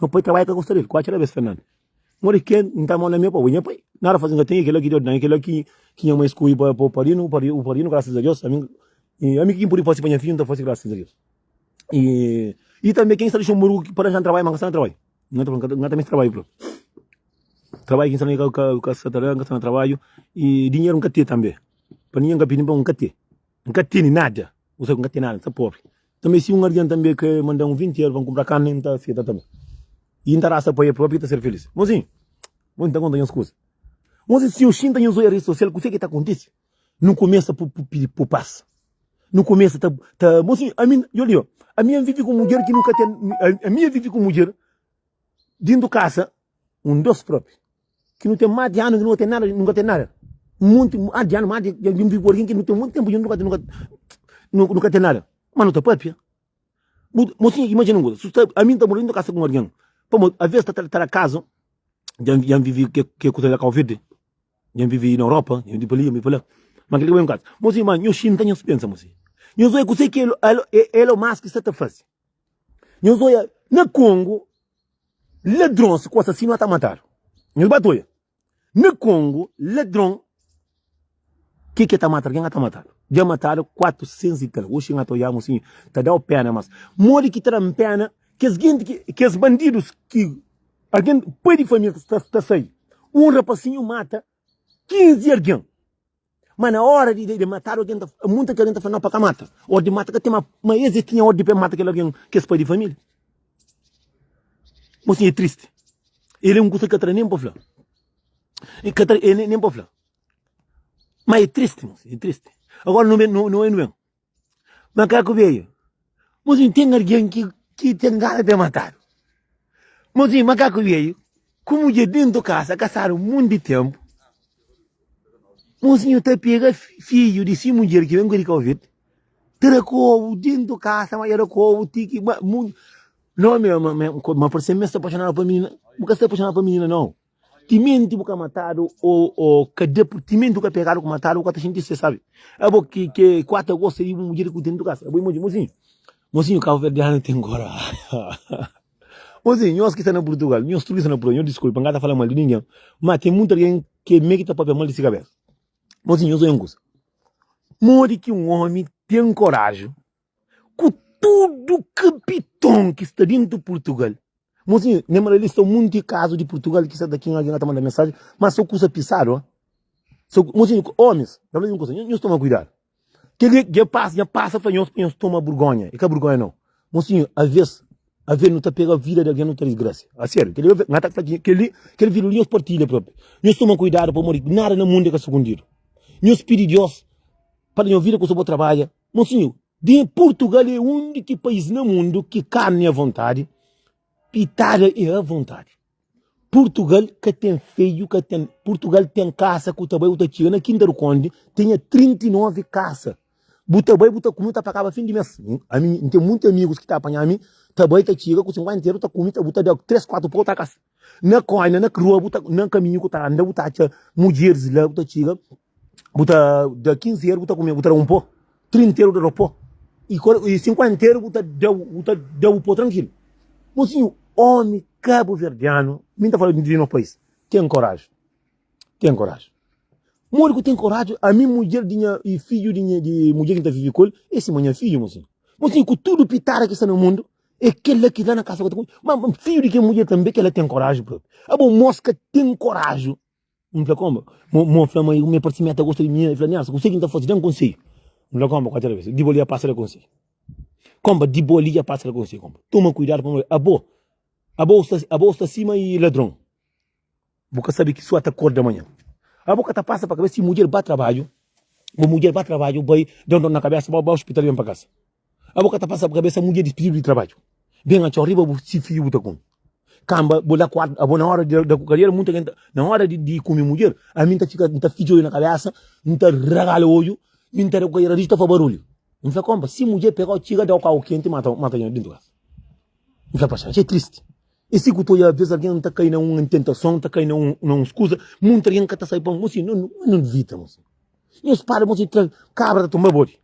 Nos pai trabadja ka gosta del, ku atxa da bes Fernando. Modi ke N ta manda mi pa bo nha pai? Nada faze, N ka ten kila ki Deus dan, kila ki nha mai skuji pa parinu, u parinu grasas a Deus, ami ami ki N pudi fasi pa nha fiju N ta fasi grasas a Deus. I tanbe ken sta Luxemburgu pa ranja trabadju, ma N ka sta na trabadju. N ka ta N ka ta meste trabadju propi. Trabadju ki N sta na el ka ka sa ta da, N ka sta na trabadju i dinheru N ka ten tanbe. Pa ningen ka pidi-m pa N ka ten. N ka tene nada. Bu sabe ku N ka ten nada, N sta pobri. Tanbe si un algen tanbe kre manda-m un 20 euru pa N kunpra karni, N ta seta tanbe. I N ta rasta pa el propi ki ta ser filis. Mozinhu, bo N ta konta nhos kuza. Mozinhu, si nhos xinta nhos oja redi sosial kuse ki ta kontise? Nu kumesa pu pu pidi pu pas. Nu kumesa ta ta mozinhu, ami, yo li, ami N vivi ku mudjer ki nu ka ten, ami N vivi ku mudjer dintu kasa un dos propi ki nu ten más di anu ki nu ka ten nada nu ka ten nada monti más di anu más di dja vivi ku algen ki nu ten monti tenpu dja nu ka nu ka nu ka ten nada ma nu ta papia bu mosinhu imajina un kuza su sta ami N ta mora dintu kasa ku un algen pamodi aves ta ta da kazu dja dja N vivi ke ke kuza la Kau Verdi dja N vivi na Europa dja N vivi pa li dja N vivi pa la ma kel ki bai un kaza mosinhu ma nhos xinta nhos pensa mosinhu nhos oia kuse ki Elon Musk sta ta fase Nhos oia na Kongo ladrons ku asasinu ata matadu. Nhos ba ta oia na Kongo ladron ke ke ta mata algen ata matadu. Dja matadu 400 i tal. Oxi N ata oia mosinhu ta dau pena mas modi ki ta dan pena kes genti ki kes bandidus ki algen pai di familia ta sai un rapasinhu mata 15 algen. Ma na ora di di matadu algen ta munta ki algen ta fla no pa ka mata. Ora di mata ka ten ma ma es es tinha ordi pa mata kel algen kes pai di familia. Mosinhu é tristi. El é un kusa ki ka ta da nen pa fla. E ka ta e nen pa fla. Ma é tristi mosinhu, é tristi. Agora no ben no no ben. Makaku bedju, Mozinhu ten algen ki ki ten gana di matadu. Mozinhu, makaku bedju ku mudjer dentu kasa kasadu monti tenpu. Mozinhu ta pega fidju di si mudjer ki ben ku el di Kau Verdi, ta da kobu dentu kasa, ma da kobu ti ki ma no ma parse ma es sta apaixonadu pa minina. Bu ka sta apaixonadu pa minina nau. Timenti bu ka matadu o o ka da timenti bu ka pegadu ku matadu bu ka ta xinti se sabi. Abo ki ke 4 agosto di bu mudjer ku dentu kasa. Abo i moji mozinho. Mozinho Cabo Verdeano tem gora. Mozinho, nhos ki sta na Portugal, nhos tudo ki sta na Portugal, nhos disculpa, n ka ta fala mal di ninguém, ma tem muita alguém ki me ki ta papia mal di si kabesa. Mozinho, nhos oia un kusa. Modi ki un omi tem coragem ku tudo kapiton ki sta dentu Portugal Mozinho, nha mara li sta un munti kazu di Purtugal ki sta ta kin algen ta manda mensaji, ma so kusa pisadu, ha? So, mozinho, omis, na fla un kusa, nhos toma kuidadu. Kel-li dja pasa, dja pasa fla nhos pa nhos toma burgonha, e ka burgonha nau. Mozinho, aves, aves nu ta pega vida di algen nu ta disgrasia. A sériu, kel-li, nha ta fla kel-li, kel video li nhos partilha propi. Nhos toma kuidadu pamodi nada na mundu é ka sukundidu. Nhos pidi Dios. Pa da nho vida kusa bo trabadja. Mosinhu, di Purtugal é undi ki país na mundu ki karni a vontadi, pitada é a vontadi. Purtugal ka ten feju, ka ten. Purtugal ten kasa ku ta bai bu ta txiga na Kinta du Kondi, tinha 39 kasa. Bu ta bai bu ta kume bu ta pagaba fin di mes. Ami N ten munti amigus ki ta apanha mi, ta bai ta txiga ku 50 eru ta kume, bu ta da 3, 4 pau ta kasa. Na koina, na rua, bu ta na kaminhu ku ta anda bu ta atxa mudjeris la, bu ta txiga bu ta da 15 eru bu ta kume, bu ta da un po, 30 eru bu ta da po, i 50 eru bu ta da bu ta da bu po trankilu. Mosinhu, omi kabuverdianu, mi N ta fala di no pais, ten koraji, ten koraji. Modi ku ten koraji? Ami mudjer di nha i fidju di nha di mudjer ki N ta vivi ku el, é sima nha fidju, mosinhu. Mosinhu, ku tudu pitada ki sta na mundu, é kel-la ki la na kasa ku ta kume. Ma fidju di kel mudjer tanbe, kel-la ten koraji propi. Abo, mos ka ten koraji. N fla, Konba, mo fla ma mi parse mi ta gosta di mi. El fla, Nelson, kuse ki N ta fase? Da-m konsedju. N fla, Konba, kuatera bes, di bo li dja pasa da konsedju. Konba, di bo li dja pasa da konsedju. Konba, toma kuidadu pamodi abo, abo sta, abo sta sima i ladron. Bu ka sabe ki sua ta korda manhan. Abo ka ta pasa pa kabesa si mudjer ba trabadju, bu mudjer ba trabadju, bai da un dor na kabesa, ba ospital ben pa kasa. Abo ka ta pasa pa kabesa mudjer dispididu di trabadju. Ben atxau riba bu si fiju bu ta kume. Kamba bu da kuartu, abo na ora di da ku kadiera, munta gen ta, na ora di di kume mudjer, ami nta fika, nta fitxa oju na kabesa, nta ragala oju, mi nta da ku kadiera rixu ta fa barulhu. N fla, konpa, si mudjer pegau txiga dau kau kenti mata mata dintu kasa. N fla, paxenxa, é tristi. E si ku ta oja aves algen ta kai na un tentason, ta kai na un na uns kuza, munta algen ka ta sai pa mosi, no no ivita mosi. Nhos para mosi tra kabra ta tumba bodi.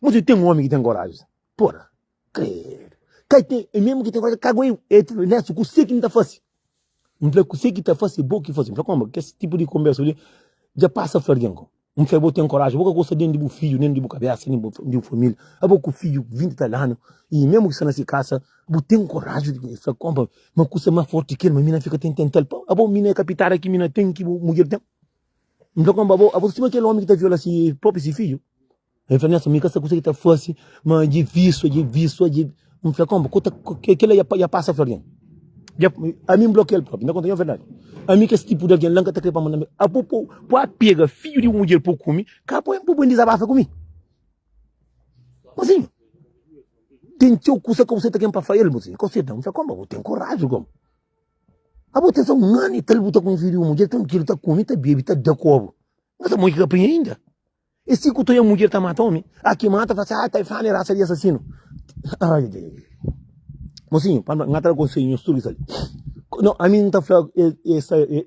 Mosi ten omi ki ten koraji. Pora, kredu. Kai ten, e mesmu ki ten koraji, kagu e e nesu kuse ki N ta fasi? N fla kuse ki ta fasi, bo ki fasi. N fla konba, kes tipu di konbersu li dja pasa fla algen ko. N fla bo ten koraji, bo ka gosta nen di bu fidju, nen di bu kabesa, nen di bu familia. Abo ku fidju 20 tal anu, i mesmu ki sta na si kasa, bu ten koraji di fla konba, ma kusa mas forti ki el, ma mi na fika ten tental. Abo mi na kapitada ki mi na ten ki bu mudjer ten. N fla konba, abo, abo sima kel omi ki ta viola si propi si fidju. El fla, Nelson, mi ka sa kusa ki ta fase, ma dja visu, dja visu, dja. N fla, konba, ku ta, kila dja pasa fla algen. Dja, ami N blokia-l propi, N ta konta nho verdadi. Ami kes tipu di algen la, N ka ta kre pa manda-m. Abo po, po a pega fidju di un mudjer po kume, ka po bu ben dizabafa ku mi. Mozinhu, ten txeu kusa ka bu seta ken pa fla el, mozinhu, ka bu seta. N fla, konba, bu ten koraji, konba. Abo ten sa un anu i tal bu ta kume fidju di un mudjer, trankilu, ta kume, ta bebe, ta da kobu. N ka sa moi ki ka prinha inda. E si ku toia mudjer ta mata omi? A ki mata fla si, ah, ta e flanu e rasa di asasinu. Ai, ai, ai. Mosinhu, pa N ta da konselhu nhos tudu ki sta li. No, ami N ta fla e, e,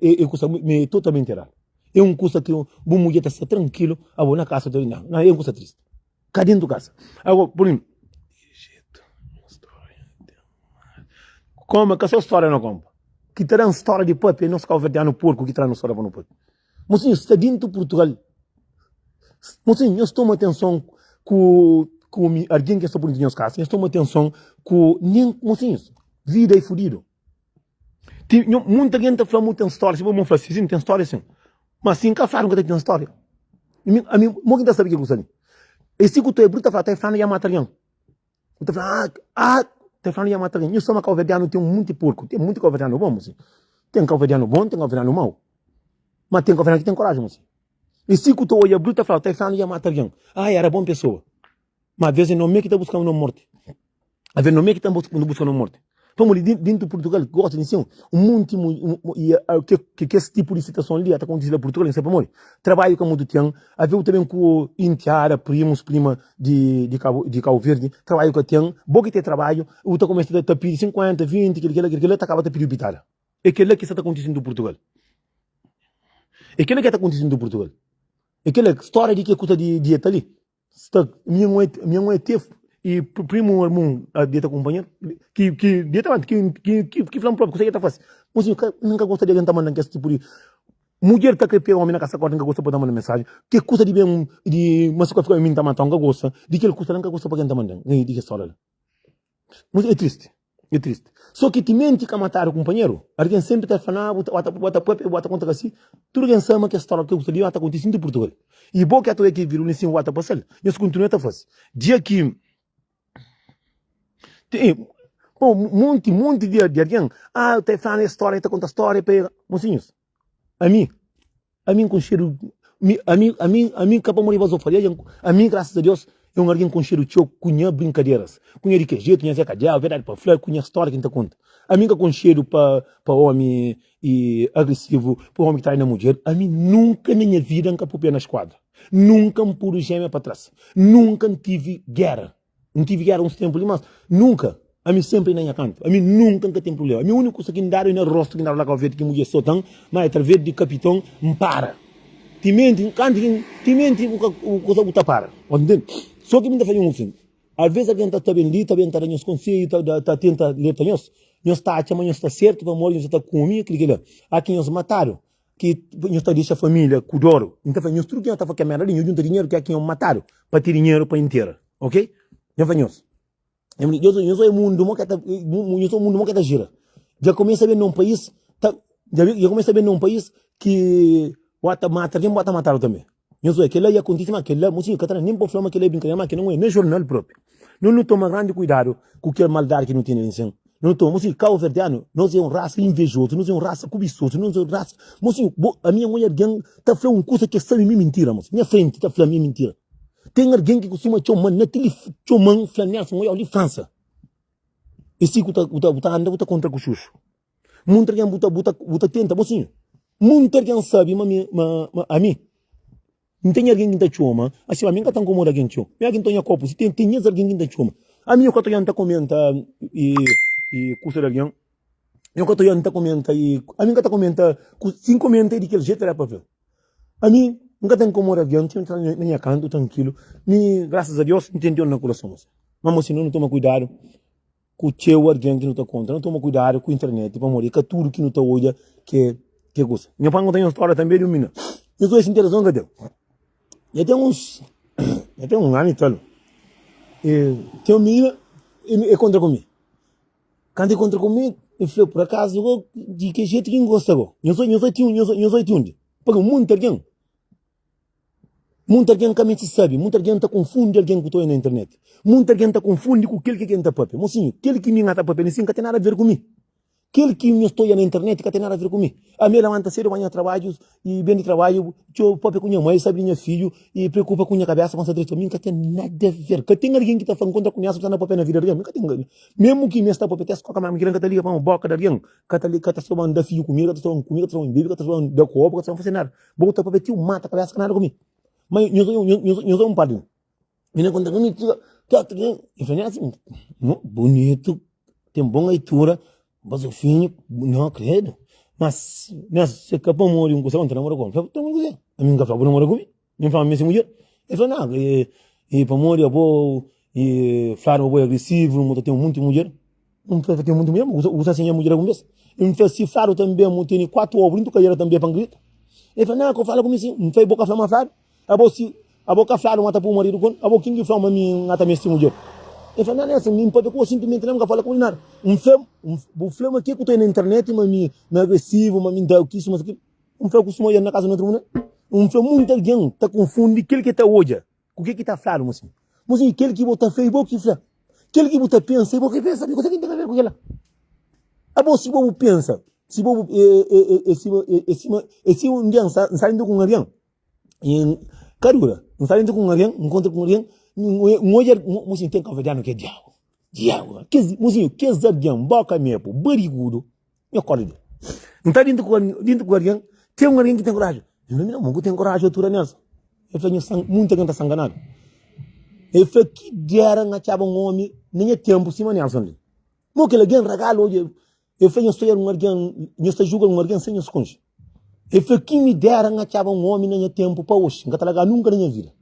e, e kusa mi e totalmenti eradu. E un kusa ki bu mudjer ta sta trankilu, abo na kasa ta, na, na, e un kusa tristi. Ka dentu kasa. Ago, pur izenplu, Koma, ka so storia no kompa. Ki ta dan storia di papia é nos kauverdianu porku ki tra-nu storia pa no papia. Mosinhu sta dintu Purtugal. Mosinhu, nhos toma atenson ku ku mi algin ki sta pur dintu nhos kasa. Nhos toma atenson ku nin mosinhus. Vida é fudidu. Ti nho munta algin ta fla mu ten storia, si bo mo fla si, si ten storia sin. Ma si N ka fladu N ka ta ten storia. Mi ami mo ki N ta sabi ke ku sta li. E si ku to e bruta fla ta e flanu ya mata algin. Bu ta fla, ah, ah, ta fla ya mata algen. Nhu sama kauverdianu ten munti porku, ten munti kauverdianu bon, mosi. Ten kauverdianu bon, ten kauverdianu mau. Ma ten kauverdianu ki ten koraji, mosi. I si ku ta oja brutu ta fla, ta fla ya mata algen. Ah, era bon pesoa. Ma aves é nome ki ta buska no morti. Aves nome ki ta buska no morti. Pamodi dintu Purtugal gosta di sin un munti ke kes tipu di situason li ta kontisi la Purtugal, N sabe pamodi. Trabadju ka mutu ten, aveu ta ben ku intiada, primus, prima di di Kabu di Kabu Verdi, trabadju ka ten, bo ki ten trabadju, bu ta kumesa ta pidi 50, 20, kel kila, kel kila, ta kaba ta pidi pitada. É kela ki sa ta kontisi dintu Purtugal. É kela ki ta kontisi dintu Purtugal. É kela storia di ke kusa di dieta li. Sta mi un é mi un é te e primo armun a dieta kunpanheru ki ki dieta anti ki ki ki ki fla-m propi kusa ki el ta fase. Mosinhu ka mi ka gosta di algen ta manda-m kes tipu di mudjer ta kre pega omi na kasa korti N ka gosta pa ta manda mensajen ke kusa di ben di ma si ka fika mi N ta mata-u N ka gosta di kel kusa la N ka gosta pa algen ta manda-m di kes stória la. É tristi, é tristi. So ki timenti ka matadu kunpanheru, algen senpri ta fla, na, bu ta, bu ta papia, bu ta konta ka si. Tudu algen sabe ma kes stória ki bu sta li ta kontise inti Purtugal. I bo ki ata oja ki viru li sin bu ta pasal, nhos kontinua ta fase. Dia ki ten, bon, monti, monti di algen, ah, ta fla es stória, ta konta stória pa el. Mosinhus, ami, ami N konxedu. Mi, ami, ami, ami ka pamodi bazofaria, dja ami grasas a Deus é un algen konxedu txeu ku nha brinkaderas, ku nha di kel jetu, nha Zé Kadiau, verdadi pa fla, ku nha stória ki N ta konta. Ami N ka konxedu pa pa ómi i agresivu, pa ómi ki trai na mudjer. Ami nunka na nha vida N ka pupia na skuadra, nunka N pudu jémia pa tras, nunka N tivi géra. N tivi géra uns ténpu li, mas nunka, ami sénpri na nha kantu. Ami nunka N ka ten prubléma. Ami úniku kusa ki N dadu é na róstu ki N dadu la Kau Verdi ki mudjer sota-m, má é través di kapiton N para. Timenti, kantu ki N, timenti bu ka, bu kusa bu ta para. Bu ntende? Sô ki mi ta fla nhos un kusa, alvês algen ta ta ben li, ta ben ta da nhos konsedju, ta da, ta tenta alerta nhos, nhos ta atxa ma nhos sta sértu pamodi nhos ta kume kili kila. A ki nhos matadu, ki nhos ta dexa família ku dor. N ta fla nhos tudu ki nhos ta fla kel merda li, nhos djunta dinheru ki a ki nhos matadu pa ten dinheru pa intera. Ok? Nhos fla nhos. Nhos oi mundu mo ke ta nhos oi mundu mo ke ta jira. Dja kumesa ben na un país ta dja kumesa ben na un país ki bo ta mata algen bo ta matadu tanbe. Nhos oi kela ia kontise ma kela mosinhu ka ta da nen pa fla ma kela é brinkadera ma kela nau é na jornal propi. Nos nu toma grandi kuidadu ku kel maldadi ki nu tene li nsin. Nu toma mosinhu kauverdianu nos é un rasa invejozu nos é un rasa kubisozu nos é un rasa mosinhu bo ami N oia algen ta fla un kusa ke sabe mi mintira mosinhu nha frenti ta fla mi mintira. Ten algen ki kustuma txoma-m na tilif txoma-m fla Nelson oi di Fransa e si ku ta bu ta bu ta anda bu ta kontra ku xuxu Munti algen bu ta bu ta bu ta tenta bo sinhu Munti algen sabi ma mi ma ma ami N ten algen ki N ta txoma asi ami N ka ta nkomoda algen txeu Mi algen ta nha kopu si ten ten nhas algen ki N ta txoma Ami nho ka ta oja N ta komenta i i kusa di algen Nho ka ta oja N ta komenta i ami N ka ta komenta ku si N komenta é di kel jetu la pa fla. Ami, N ka ta inkomoda algen, N ta na nha kantu trankilu. Mi, grasas a Deus, N ten Deus na kurason. Má mo si nu toma kuidadu ku txeu algen ki nu ta konta, nu toma kuidadu ku internet, pamodi é ka tudu ki nu ta odja ki é kusa. Nha pai konta nha stória tanbe di un minina. Nhos odja si N ten razon, N ka ten. Nha ten uns, nha ten un anu i tal. E ten un minina, e kontra ku mi. Kantu e kontra ku mi, e fla, Pur akazu go, di ki jetu ki N gosta go? Nhos oi, nhos oi ti undi, nhos oi ti undi? Pabia munti algen, munti algen ka meste sabe, munti algen ta konfundi algen ku ta oia na internet, munti algen ta konfundi ku kel ki algen ta papia. Mosinhu, kel ki mi N ta papia li sin ka ten nada aver ku mi. Kel ki nhos ta oia na internet ka ten nada aver ku mi. Ami e lamanta sedu, ba nha trabadju, i ben di trabadju, txeu papia ku nha mai, sabe di nha fidju, i preokupa ku nha kabesa pa N sta dretu. Ami N ka ten nada aver. Ka ten algen ki ta fla N kontra ku Nelson, sta na papia na vida di algen. Mi ka ten. Memu ki mi sta papia tes koka ma mi kila N ka ta liga pamodi boka di algen ka ta ka ta stroba-m da fidju kumida, ka ta stroba-m kume, ka ta stroba-m bebe, ka ta stroba-m da kopu, ka ta stroba-m fase nada. Bo ta papia ti bu mata kabesa ka nada ku mi. Ma nhos nhos nhos é un padri. Mi na konta ku mi txiga teatru mi fla nha si bunitu, ten bon aitura, bazofinhu, no kredu. Mas nha se ka pamodi un kusa ku N ta namora ku el. N fla bu ta namora ku kuzê? Ami N ka fla bu namora ku mi. Mi fla ma mi é se mudjer. El fla, Nau, e pamodi abo e fladu ma bo é agresivu, ma bu ta ten monti mudjer. N fla, ten monti mudjer? Bu gosta si nha mudjer algun bes? N fla, si fladu tanbe ma bu tene 4 obu dintu kadera tanbe pa N grita. El fla, Nau, ka fala ku mi si. N fla, bo ka fla ma fladu? Abo si abo ka fladu ma ta pui maridu ku el? Abo kin ki flau ma mi N ta mesti mudjer? El fla, Nau, Nelson, mi N papia ku bo simplimente la, N ka fala ku bo di nada. N fla, bu fla ma ke ku ta na internet ma mi N agresivu, ma mi N ta kisu, ma kilu. Un fla kustuma odja na kaza di un otu mulher. Un fla munti algen ta konfundi kel ki ta odja ku kel ki ta fladu. Mosinhu, mosinhu, kel ki bo ta fla i bo ki fla. Kel ki bu ta pensa i bo ki pensa. Kuzê ki ten aver ku kila? Abo si bo bu pensa, si bo bu e sima e sima e si un dia N sta dentru ku un algen, ka dura, N sta dentru ku un algen, N kontra ku un algen, N odja, mosinhu, ten kauverdianu ki é diabu, diabu. Kes, mosinhu, kes algen boka mepu, barigudu. Nha kóre di. N ta dintu ku dintu ku algen, ten un algen ki ten koraji. El fla, mi na, mo ku ten koraji otura Nelson. El fla, nhu munti algen ta sta nganadu. El fla, ki dera N atxaba un omi na nha tenpu sima Nelson li. Mo kel algen ragalu odja, el fla, nhos ta un algen, nhos ta julga un algen sen nhos konxe. El fla, ki mi dera N atxaba un omi na nha tenpu pa oxi, N ka ta larga nunka na nha vida.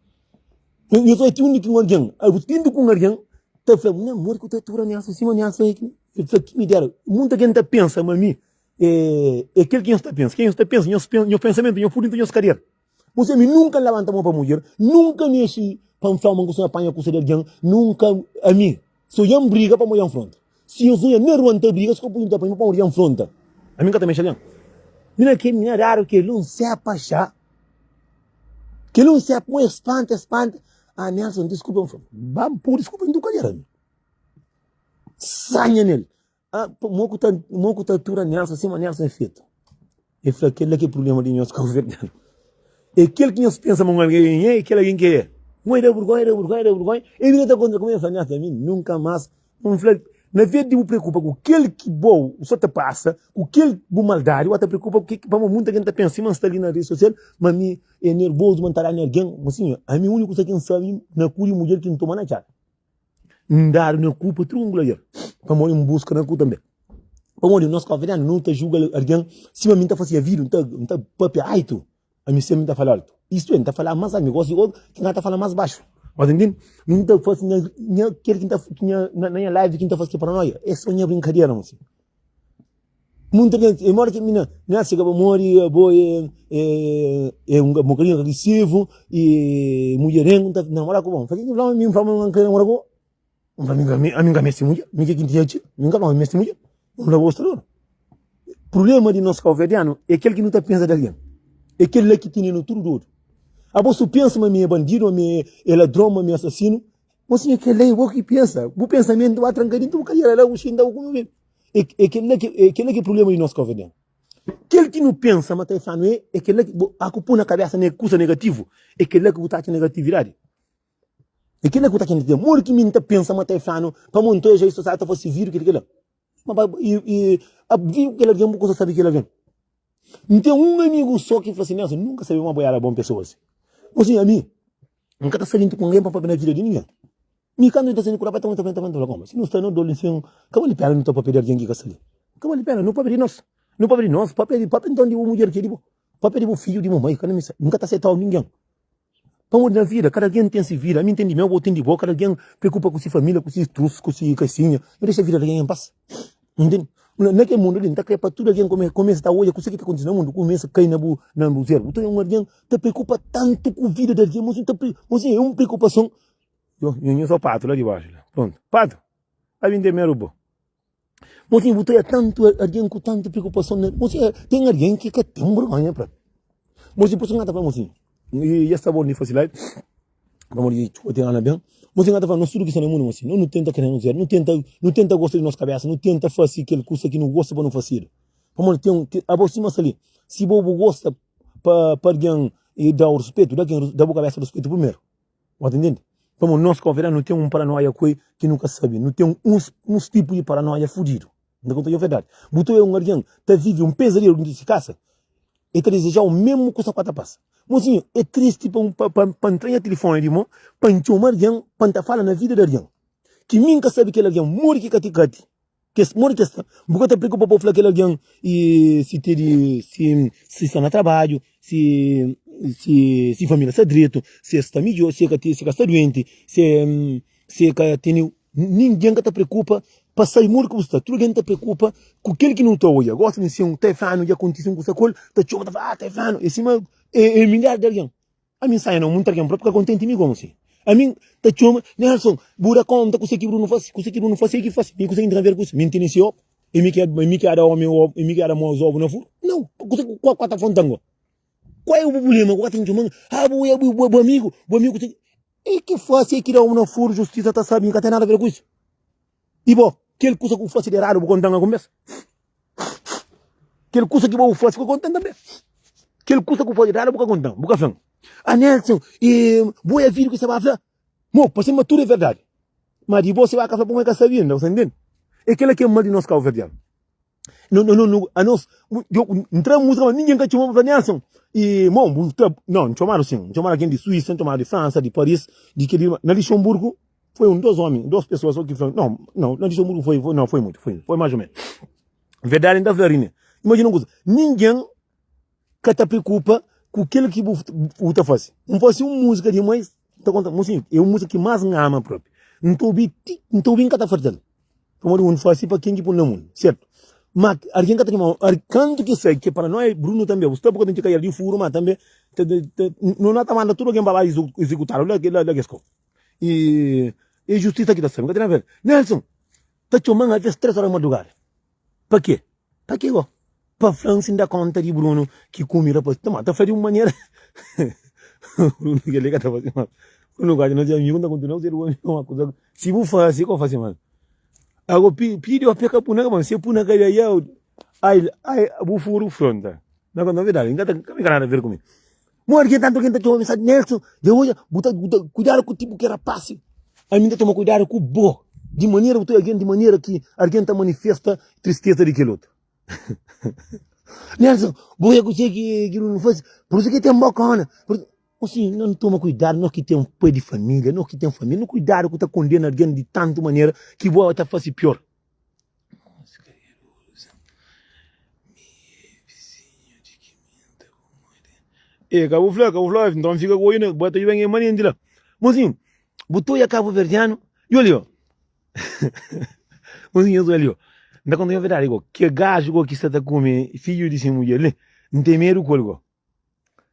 Nhos odja ti undi ki un algen, dintu ku un algen, ta fla, nha modi ku ta atura Nelson sima Nelson é ki. El fla, Ki mi dera. Munta algen ta pensa ma mi é kel ki nhos ta pensa. Ke nhos ta pensa? Nhos pensamentu, nhos pui dintu nhos kadera. Bo sabe, mi nunka N labanta mon pa mudjer, nunka mexi pa N fla ma N kustuma panha kusa di algen, nunka. Ami, si odja N briga pamodi N fronta. Si nhos odja na rua N ta briga, si ka pui N ta panha pamodi N fronta. Ami N ka ta mexe algen. Mi na kel mi na dadu kel un sepa xa. Kel un sepa, mo e spanta, e spanta. Ah, Nelson, diskupa. N fla, ba N pui diskupa dintu kadera mi. Sanha nel. Ah, mo ku ta, mo ku ta atura Nelson sima Nelson é fetu. El fla, kel-la ki é prubléma di nhos kabuverdianu. É kel ki nhos pensa ma un algen é, é kel algen ki é. N da burgonha, da burgonha, da burgonha. E bira ta kontra ku mi, N fla, Nha, ami nunka más. N fla, na vez di bu preokupa ku kel ki bo sa ta pasa, ku kel bu maldadi, bu ta preokupa ku ke ki, pamodi munta algen ta pensa sima N sta li na redi sosial, ma mi é nervozu, ma N ta da na algen. Mas sinhor, ami úniku kusa ki N sabe na ku di mudjer ki N toma na txada. N dadu na ku pa tudu un gladiador, pamodi N buska na ku tanbe. Pamodi nos konfidenti nu ta julga algen sima mi N ta fasi avidu, N ta papia altu, ami sempri N ta fala altu. Istu é, N ta fala mas altu, mi gosi di obi ki N ka ta fala mas baxu. Mas ntende? Mi N ta fasi nha kel ki N ta na nha live ki N ta fasi ki paranoia, é so nha brinkadera. Munta algen, e modi ki mi na na sega pamodi abo é é un bokadinhu agresivu i mudjerengu, N ta namora ku bo. N fla, ken ki fla ma mi N fla ma N ka namora ku bo? N fla, ami ami N ka meste mudjer, mi ke ki N tinha txeu, mi N ka fla ma mi meste mudjer. N fla, bo sta dodu. Prubléma di nos kauverdianu é kel ki nu ta pensa di algen, é kel la ki tene-nu tudu dodu. Abo su pensa ma mi é bandidu, ma mi é ladron, ma mi é asasinu, ma sinhor kel la é bo ki pensa, bu pensamentu ba tranka dintu bu kadera la, bu xinta bu kume bu bebe. É kel-la ki é kel-la ki é prubléma di nos káuverdianu. Kel ki nu pensa ma ta e fla-nu é, é kel-la ki bo a ku poi na kabésa ma é kusa negativu, é kel-la ki bu ta atxa negatividadi. É kel-la ki bu ta atxa negatividadi. Modi ki mi N ta pensa ma ta e fla-nu pamodi N ta odja ta fase vídiu kel-li kel-la. Ma ba i i a vive ku kel algen bu kusa sabe kel algen. N ten un amigu sô ki fla si, Nelson, nunka sabe ma bo éra bon pesoa si. Bo si ami, N ka ta sta djuntu ku ningen pa N papia na vida di ningen. Mi kantu nu ta sende ku rapaz ta ta ta fla koma si nu sta na dor sin ka bali pena nu ta papia di algin ki ka sta li ka bali pena nu papia di nos nu papia di nos papia di papia nton di bu mudjer ki é di bo papia di bu fidju di bu mai ka na misa N ka ta setau ningen pamodi na vida kada algin ten si vida ami N ten di meu bo ten di bo kada algin preokupa ku si familia ku si trus ku si kasinha nu dexa vida di algin en pas ntende na kel mundu li N ta kre pa tudu algin kumesa ta odja kuse ki ta kontise na mundu kumesa kai na bu na bu zerbu nton un algin ta preokupa tantu ku vida di algin mo sin é un preokupason Yo, nho nho só pato lá de baixo lá. Pronto. Pato, vai vender meru bo. Mocinho, bu traia tanto alguém com tanta preocupação. Né? Mocinho, tem alguém que ka tem vergonha pra. Mocinho, por isso que fala, mocinho. E esta bom de fazer live. Vamos de chuva tem ana bem. Mocinho, tá falando, nós tudo que está no mundo, mocinho. Não, não tenta querer nos não tenta, não tenta gostar de nossa cabeça, não tenta fazer aquele curso que não gosta para não fazer. Vamos tem um, a você mas ali. Se bo gosta para para alguém e dar o respeito, dá quem dá boa cabeça respeito primeiro. Bu ta ntende? Pamodi nos Kauverdianu nu ten un paranoia ku el ki nu ka sabe. Nu ten uns, uns tipu di paranoia fudidu. N ta konta nhos verdadi. Bu ta oja un algen ta vive un pezadelu dintu di si kasa, el ta dizejau mesmu kusa ku el ta pasa. Mosinhu, é tristi pa un, pa, pa, pa N tra nha tilifoni di mon pa N txoma algen pa N ta fala na vida di algen ki mi N ka sabe kel algen modi ki kati kati. Kes modi ki es sta. Bu ka ta preokupa pa bu fla kel algen i si tene si si sta na trabadju, si si si familia sta dretu, si es sta midjor, si e ka si ka sta duenti, si si e ka tene. Ningen ka ta preokupa pa sabe modi ki bu sta. Tudu algen ta preokupa ku kel ki nu ta odja. Gosi di si un ta e flanu dja kontise un kusa ku el, ta txoma ta fla, ah ta e flanu. E sima e milhar di algen. Ami N saia na mundu algen propi ka kontenti mi gomu si. Ami N ta txoma, Nelson, bu da konta kuse ki Bruno fasi? Kuse ki Bruno fasi e ki fasi. Mi kuse ki N ten aver ku isu? Mi N tene si obu? E mi ki e mi ki ada omi obu, e mi ki ada mos obu na furu? Nau! Kuse ki ku ta afrontan go? Kual e bu prublema ku ka ten txoman? Ah bu e bu bu amigu, bu amigu kuse ki. E ki fasi e ki da obu na furu, justisa ta sabi, N ka ten nada aver ku isu. I bo, kel kusa ku bu fasi di eradu bu kontan algun bes? Kel kusa ki bo bu fasi bu ka kontan tanbe? Kel kusa ku bu fasi di eradu bu ka kontan, bu ka flan. Ah Nelson, e bo é vidu ki sta ba fla? Mo, parse ma tudu é verdadi. Ma di bo si ba ka fla pamodi ka sabi inda, bu sta ntende? É kila ki é mal di nos kauverdianu. No, no, no, anos, N tra múzika ma ningen ka txoma pa fla Nelson e mo, bu ta, no, N txomadu sin, N txomadu algen di Suísa, N txomadu di Fransa, di Paris, di kel li, na Lixonburgu foi un, dos omi, dos pesoa so ki fla, no, no, na Lixonburgu foi, foi, no, foi mutu, foi, foi mais o menos. Verdadi N ta fla Rine, imajina un kuza, ningen ka ta preokupa ku kel ki bu, bu ta fase. N fase un múzika di mai, N ta konta, mosinhu, é un múzika ki más N ama propi, N ta obi ti, N ta obi N ka ta farta-l. Pamodi un fasi pa ken ki pun na mundu, sertu? Ma algen ka ta txoma, kantu ki sai ki paranoia, Bruno tanbe, bu sta bu ka ten txika el di furu, ma tanbe no na ta manda tudu algen pa ba izekutadu la la kes kau. I e justisa ki ta sabe, ka ten nada aver. Nelson ta txoman aves 3 ora di madrugada. Pa ke? Pa ke go? Pa fla-m si N da konta di Bruno ki kume rapaz. Ta ma ta fla di un manera. Bruno kel-li ka ta fase mal. Bruno gosi nos é amigu, N ta kontinua ku ser bu amigu, ma kuza si bu fase, ka bu fase mal. Ago pidi o peka puna ka bon, si e puna ka da iau, ai ai bu furu fronta. Na konta verdadi, N ka ta, ka nada aver ku mi. Mo algen tantu algen ta txoma mensaji Nelson dja odja bu ta bu ta kuidadu ku tipu ki rapasi ami nta toma kuidadu ku bo di manera bu ta algen di manera ki algen ta manifesta tristeza di kel otu Nelson bo odja kuse ki ki nu fasi pur isu ki ten bokona Mosinhu, no toma kuidadu, no ki ten pai di familia, no ki ten familia, no kuidadu ku ta kondena algen di tantu manera ki bo ta fasi pior. E ka bu fla, ka bu fla, nton fika ku oiu na, bo ta ben e manenti la. Mosinhu, bu ta oia kabuverdianu, i oli o. Mosinhu, nhos oli o. N ta konta nhos verdadi go, ke gaju go ki sta ta kume fidju di si mudjer li, N ten medu ku el go.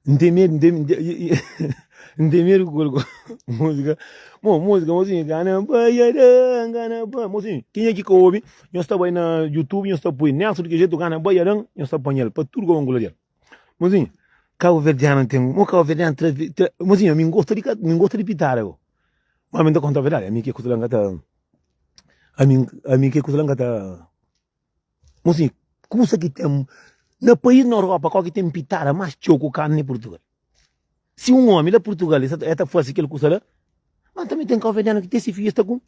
N ten medu, N ten, N ten medu ku el Múzika, mo múzika, mosinhu Gana baiadan, gana ba Mosinhu, kenha ki ka obi, nhos ta bai na YouTube, nhos ta pui Nelson di ki jetu gana baiadan, nhos ta panha-l pa tudu kau angula del Mosinhu, kabuverdianu ten, mo kabuverdianu tra, tra Mosinhu, ami N gosta di ka, mi N gosta di pitada go Ma ami N ta konta verdadi, ami ke kusa la N ka ta Ami, ami ke kusa la N ka ta. Mosinhu, kusa ki ten na país na Europa kau ki ten pitada mas txeu ku karni é Purtugal. Si un omi la Purtugal e ta fasi kel kusa la, ma tanbe ten kauverdianu ki ten si fidju es ta kume.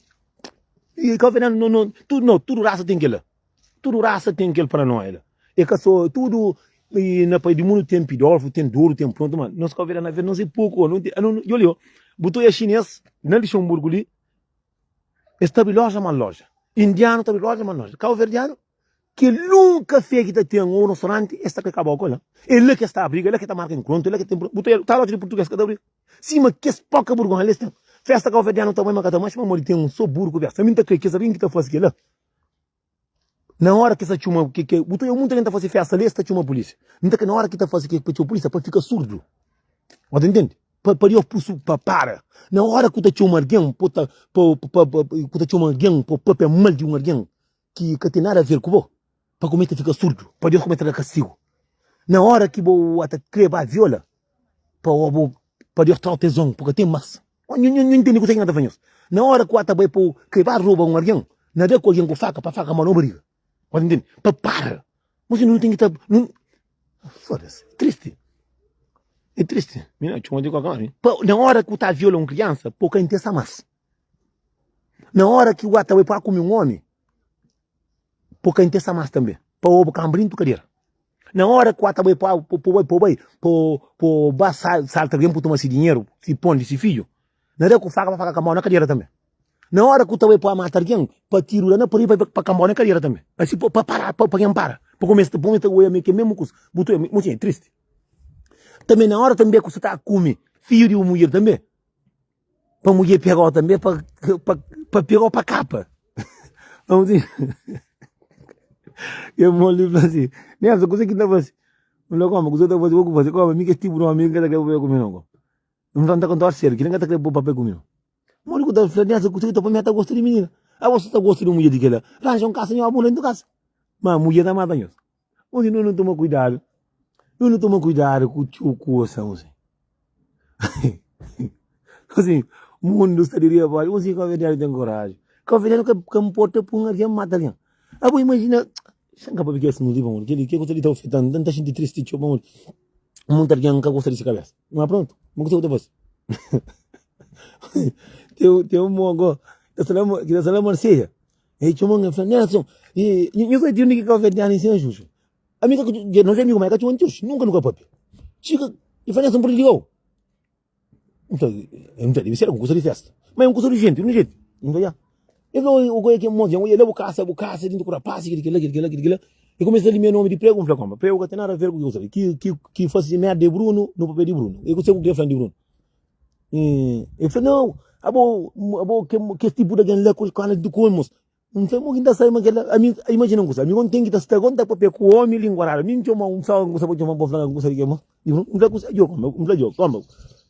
I kauverdianu no no tudu no tudu rasa ten kila. Tudu rasa ten kel paranoia la. E ka so tudu na país di mundu ten pidolfu, ten dodu, ten prontu, ma nos kauverdianu na nos é poku. Djoli o, bu ta oia xines na Lixonburgu li. Es ta abri loja ma loja. Indianu ta abri loja ma loja. Kauverdianu, kel un kafé ki ta ten ou restauranti, es ta kre kaba ku la. É la ki es ta abriga, é la ki ta marka enkontru, é la ki ten. Bu ta ta loja di purtuges ka ta abri. Sima kes poka burgonha la es ten. Festa kauverdianu ta bai ma ka ta manxi, pamodi ten un so buru ku besta. Ami N ta kre kes algen ki ta fase kel la. Na ora ki es ta txuma, ke, ke, bu ta obi munta algen ta fase festa li, es ta txuma pulisia. N ta kre na ora ki ta fase ke pa txuma pulisia, pa fika surdu. Bo ta ntende? Pa, pa Deus pusu pa para. Na ora ku ta txoma algen, po ta, po, pa, pa, ku ta txoma algen, po papia mal di un algen ki ka ten nada a ver ku bo, pa kumesa ta fika surdu, pa Deus kumesa ta da kastigu. Na ora ki bo ata kre ba viola, pa bo, pa Deus trau tezon, po ka ten mas. Nhu, nhu, nhu ntende kuzê ki N ta fla nhos? Na óra ku ata bai pa u krê ba roba un algen, na da ku algen ku faka, pa faka manda-u bariga. Bo ta ntende? Pa para. Mo si nu ten ki ta, nu, foda-se, é tristi. É tristi. Mi na txoma di kualker manera. Pa, na óra ku ta viola un kriansa, pa u ka intesa mas. Na óra ki u ata bai pa kume un omi, pa u ka intesa mas tanbe. Pa obu kanba dintu kadera. Na ora ku ata bai pa pa bai pa bai pa pa ba salta algin pa toma si dinheru, si pon di si fiju, na da ku faka pa faka kambau na kadera tambi. Na ora ku ta bai pa mata algin, pa tiru la na pari pa pa kambau na kadera tambi. Asi pa pa para pa algin para, pa kumesa pa kumesa oia me ke mesmu kusa. Bu ta oia, é tristi. Tambi na ora tambi ku sta ta kume fiju di un mudjer tambi. Pa mudjer pegau tanbe pa pa pa pegau pa kapa. Vamos dizer. E irmon li fla assim, Nelson, kuze ki N ta fase? N fla, koma, kuze ki ta fase, bo ku fase. Koma, mi kes tipu di omi, N ka ta kre papia ku mi nau, koma. N fla, N ta konta sériu, kila N ka ta kre bo papia ku mi nau. Modi ku ta fla, Nelson, kuze ki ta fla, mi ta gosta di minina. Abo so ta gosta di un mudjer di kila. Ranja un kasa nho, abo dentu kasa. Ma mudjer ta mata nhos. Onde nu nu toma kuidadu, nu nu toma kuidadu ku txeu kusa, onde. Assim, mundu sta di riba pa baxu, onde kabuverdianu ten koraji. Kabuverdianu ka ka nporta pa un algen mata algen. Abo imajina, xa N ka papia kes li pamodi keli ke kusa li ta afetan, N ta xinti tristi txeu pamodi munti algen ka gosta di si kabesa. Ma prontu, ma kuse ku ta fasi? Ten ten un mogo ki ta sta ki ta sta la Marselia. E txoma-m, el fla, Nelson, e, nhu sabe di undi ki Kabuverdianu ensina xuxu? Ami ka, dja nos é amigu, ma el ka txoma-m txuxu, nunka nu ka papia. Txiga, el fla, Nelson, N pode liga-u? N fla, N fla, debe ser algun kusa di festa. Ma é un kusa urjenti, urjenti. N fla, ya. El fla, oi, oi, ki mos, dja N oia la bu kasa, bu kasa dintu ku rapasi, kili, kila, kili, kila, kili, kila. El kumesa ta limia nomi di pregu, N fla, konpa, pregu ka ten nada a ver ku ki kusa li. Ki, ki, ki fasi merda é Bruno, nu papia di Bruno. E kuse ku kre fla-m di Bruno? El fla, Nau, abo, abo kes tipu di algen la ku kana di ku omi, mos. N fla, Mo ki N ta sabe ma kel-la? Ami, imajina un kusa, ami kon ten ki ta sta kon ta papia ku omi lingua raru. Mi N txoma un fla un kusa pa txoma pa fla un kusa di ke, mos. N fla kusa, djo, konba, N fla djo, konba,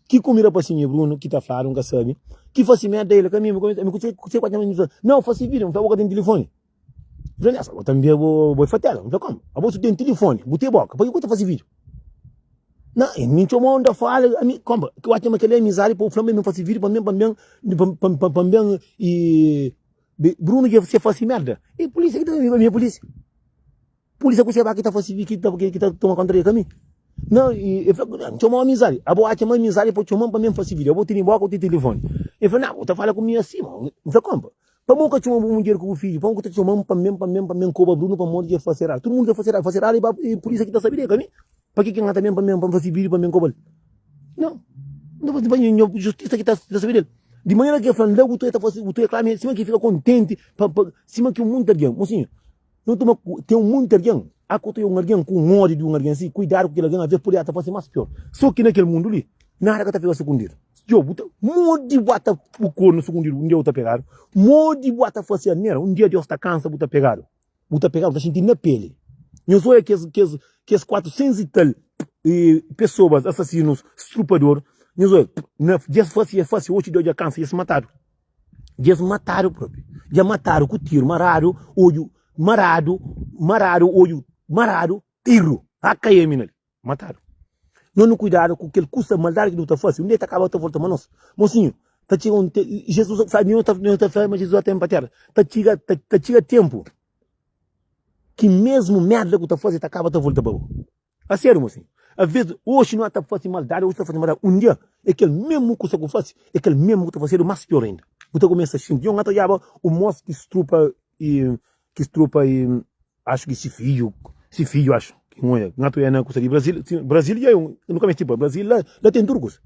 ki kumi rapasinhu é Bruno ki ta fladu, N ka sabe. Ki fasi merda el, ka mi, ami kuse, kuse ku atxa ma mi fla, Nau, fasi vida. N fla, Bo ka ten tilifoni? N fla, Nessa, bo tanbe bo, bo é fatela. N fla, Komu? Abo su ten tilifoni, bu ten boka, pa ki ku ta fasi video? Na, mi N txomau, N ta fala, ami, konpa, ki bu atxa ma kel-la é amizadi pa bu fla-m pa mi fasi video, pa mi, pa mi, pa, pa, pa mi, i Bruno dja se fasi merda. E polísia ki ta, ami é polísia. Polísia ku se ba ki ta fasi, ki ta, ki ta toma konta di el, ka mi. Na, e fla, N txoma-u amizadi. Abo atxa ma amizadi pa txoma-m pa mi N fase vídiu. Abo tene boka, bu ten tilifoni. E fla, Na, bu ta fala ku mi asi, ma. N fla, Konpa, pamodi bu ka txoma bu mudjer ku bu fidju? Pamodi ku ta txoma-m pa mi, pa mi, pa mi N koba Bruno pamodi dja fase eradu? Tudu mundu ta fase eradu. Fase eradu e pulísia ki ta sabe di el, ka mi. Pa ki ki N ka ta ben pa mi pa N fase vídiu pa mi N koba-l? Nau. N ta fase pa nho justisa ki ta sabe di el. Di manera ki el fla-m la, bu ta fase, bu ta reklama, sima ki el fika kontenti pa, pa, sima ki un monti algen. Mosinhu, No tuma ku ten un monti algen, a ku ta un algen ku un ódiu di un algen si, kuidadu ku kel algen, aves pode ata fase mas pior. So ki na kel mundu li, nada ka ta fika sukundidu. Djo, bu ta, modi bu ata bu kornu sukundidu, un dia bu ta pegadu. Modi bu ata fase anera, un dia Deus ta kansa bu ta pegadu. Bu ta pegadu, bu ta xinti na peli. Nhos oia kes, kes, kes 400 i tal e, pesoas, asasinus, strupador, nhos oia, na, djes fase, djes fase, oxi Deus dja kansa, djes matadu. Dja es matadu propi. Dja matadu ku tiru maradu odju maradu maradu odju maradu tiru AKM nel matadu. Nos nu kuidadu ku kel kusa maldadi ki nu ta fasi un dia ta kaba ta volta ma nos. Mosinhu ta txiga un te Jesus fla nho ta nho ta fla ma Jesus ta ben pa tera ta txiga ta txiga tempu ki mesmu merda ku ta fasi ta kaba ta volta pa bo. A sério mosinhu. Aves oxi no ta fasi maldadi, oxi ta fasi maldadi. Un dia é kel mesmu kusa ku fasi, é kel mesmu ku ta fasedu mas pior ainda. Bu ta kumesa xinti. Yo N ta odjaba un mos ki strupa i ki strupa i axu ki si fidju, si fidju axu ki N odja. N ta odja na kusa di Brasil, Brasil dja é un, nu ka meste pa Brasil la, la ten tudu kusa.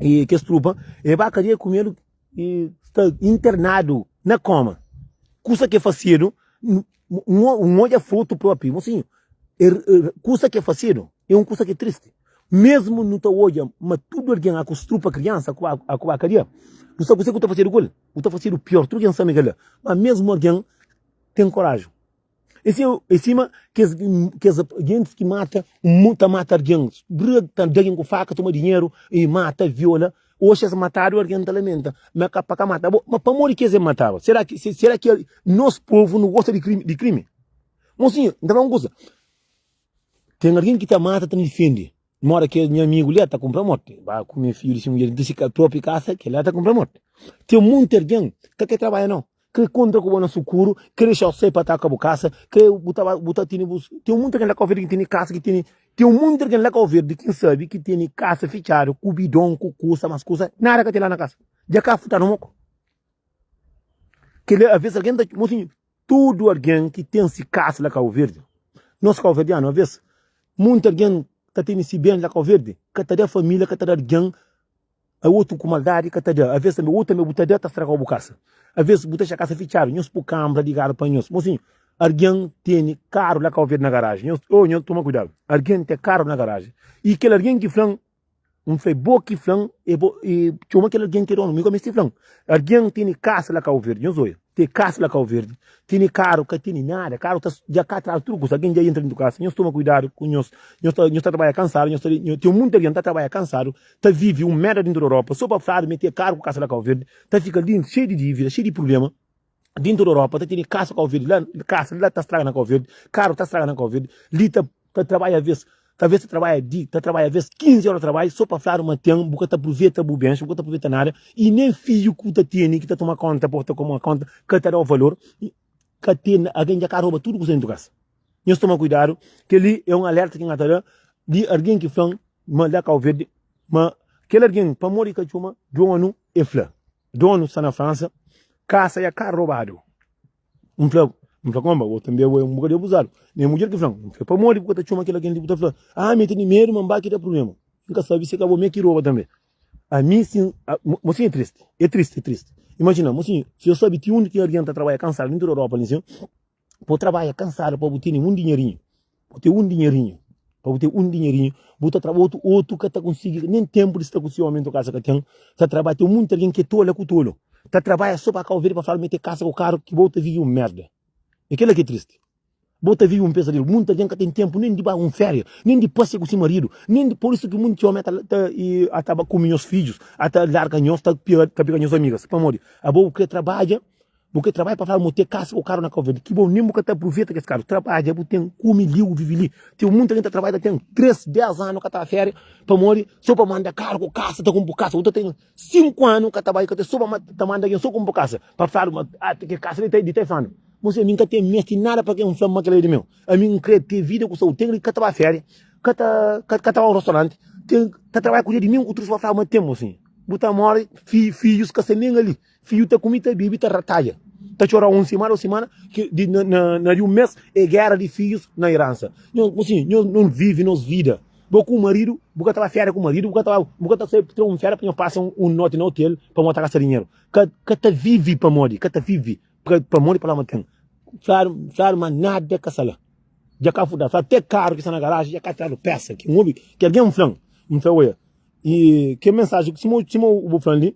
I kes strupa, e ba kadia ku medu i sta internadu na koma. Kusa ke fasedu N odja fotu propi, mosinhu, kusa ke fasedu é un kusa ke tristi. Mesmu nu ta odja ma tudu algen a ku strupa kriansa a ku ba kadia, nu sabe kuse ku ta fasedu ku el, ku ta fasedu pior, tudu algen sabe kela. Ma mesmu algen ten koraju. É sima kes gentis ki mata, ta mata algen, ta da algen ku faka, toma dinheru e mata, viola. Oxi es matadu algen ta lamenta ma ka pa ka mata bo ma pamodi ki es e mataba sera ki sera ki nos povu nu gosta di krimi di krimi mosinhu N ta fla un kusa ten algen ki ta mata ta difende mora ke nha amigu li ta kunpra morti ba kume fidju di si mudjer di si propi kasa kila ta kunpra morti ten munti algen ka ke trabadja nau Kre kontra ku bo na sukuru, kre dexau sai pa ataka bu kasa, kre bu ta bu ta tene bu Ten un monti algen la Kau Verdi ki tene kasa ki tene Ten un monti algen la Kau Verdi ki N sabi ki tene kasa fitxadu ku bidon ku kusa mas kusa nada ka ten la na kasa dja ka furtadu moku Kila aves algen ta mosinhu tudu algen ki ten si kasa la Kau Verdi nos kauverdianu aves monti algen ta tene si ben la Kau Verdi ka ta da familia ka ta da algen A otu ku maldadi ka ta da. Aves tanbe, otu tanbe bu ta da ta stragau bu kasa. Aves bu ta xa kasa fitxadu, nhos pu kambra ligadu pa nhos. Mosinhu, argen tene karu la Kau Verdi na garaji. Nhos, oh, nhos toma kuidadu. Argen te karu na garaji. I kel argen ki flan, N fla, bo ki flan, e bo, e txoma kel argen ki é donu. Mi ka misti flan. Argen tene kasa la Kau Verdi. Nhos oia, te kasa la Kau Verdi, tene karu, ka tene nada. Karu ta, dja ka tradu tudu kusa. Argen dja entra dentu kasa. Nhos toma kuidadu ku nhos. Nhos ta, nhos ta trabadja kansadu, nhos ta, ten munti argen ta trabadja kansadu. Ta vive un merda dintu di Europa so pa fladu ma e ten karu ku kasa la Kau Verdi, ta fika li xeiu di dívida, xeiu di prubléma dintu di Europa, ta tene kasa Kau Verdi la, kasa la ta straga na Kau Verdi, karu ta straga na Kau Verdi, li ta ta trabadja aves, talvez ta trabadja di ta trabadja aves 15 ora trabadju so pa fladu ma ten, bu ka ta pruveta bu bens, bu ka ta pruveta nada i nen fidju ku ta tene ki ta toma konta pa ta toma konta ka ta dau valor, ka ten, algen dja ka roba tudu kusa dintu kasa. Nhos toma kuidadu, kel-li é un alerta ki N ta da di algen ki fla-m ma la Kau Verdi, ma kel algen pamodi ka txoma donu, el fla, donu sta na Fransa, kasa ya ka robadu. N fla, N fla konba, bo tanbe bo é un bokadinhu abuzadu. Nha mudjer ki fla-m, N fla, pamodi bu ka ta txoma kel algen li bu ta fla, ah mi tene medu ma N ba ki da prubléma. N ka sabe si ka bo mi ki roba tanbe. Ami sin, mosinhu é tristi, é tristi, é tristi. Imajina, mosinhu, si yo sabe ti undi ki algen ta trabadja kansadu dintu di Europa li sin, Bu trabadja kansadu pa bu tene un dinherinhu, bu ten un dinherinhu, pa bu ten un dinherinhu, bu ta trabadja, otu, otu ka ta konsigi nen tenpu di sta ku si omi ntu kasa ka ten, ta trabadja, ten munti algen ki é tola ku tolu, ta trabadja so pa kau verde pa fladu ma e ten kasa ku karu ki bo ta vivi un merda, e kila ki é tristi, bo ta vivi un pesadelu, munti algen ka ten tenpu nen di ba un feria, nen di pasia ku si maridu, nen di, pur isu ki munti omi ata ta ata ba kume nhos fidjus, ata larga nhos, ta pega nhos amigas, pamodi abo bu kre trabadja. Bu ka trabadja pa fla mo te kasa ku karu na Kau Verdi ki bo nen bu ka ta apruveta kes karu. Trabadja bu ten kume li bu vivi li. Ten munta algen ta trabadja ta ten 3, 10 anu ka ta feria pamodi so pa manda karu ku kasa ta kunpra kasa. Bu ta ten 5 anu ka ta bai ka ta so pa ta manda algen so kunpra kasa pa fladu ma ah ke kasa li di ta flanu. Mo se ami nka ten mesti nada pa ken fla ma kela e di meu. Ami nkre te vida ku saudi. Ten li ka ta bai feria. ka ta ka ta ba un restauranti, ten ta trabadja ku dia di mi ku trus pa fla ma ten mosinhu. Bu ta mori fi fidjus ka sta nen ali. Fidju ta kume ta bibi ta ratadja ta txora un simana dos simana ki di na na na di un mes é gera di fidjus na eransa. Nho mosinhu nho no vivi nos vida bo ku maridu bu ka ta ba feria ku maridu bu ka ta ba bu ka ta sai tra un feria pa nho pasa un noti na otel pamodi ta gasta dinheru. Ka ka ta vivi pamodi ka ta vivi pamodi pa la ma ten fladu fladu ma nada ka sta la. Dja ka furtadu fladu te karu ki sta na garaji dja ka tradu pesa ki N obi ki algen fla-m N fla oia i kel mensaji sima sima bu fla-m li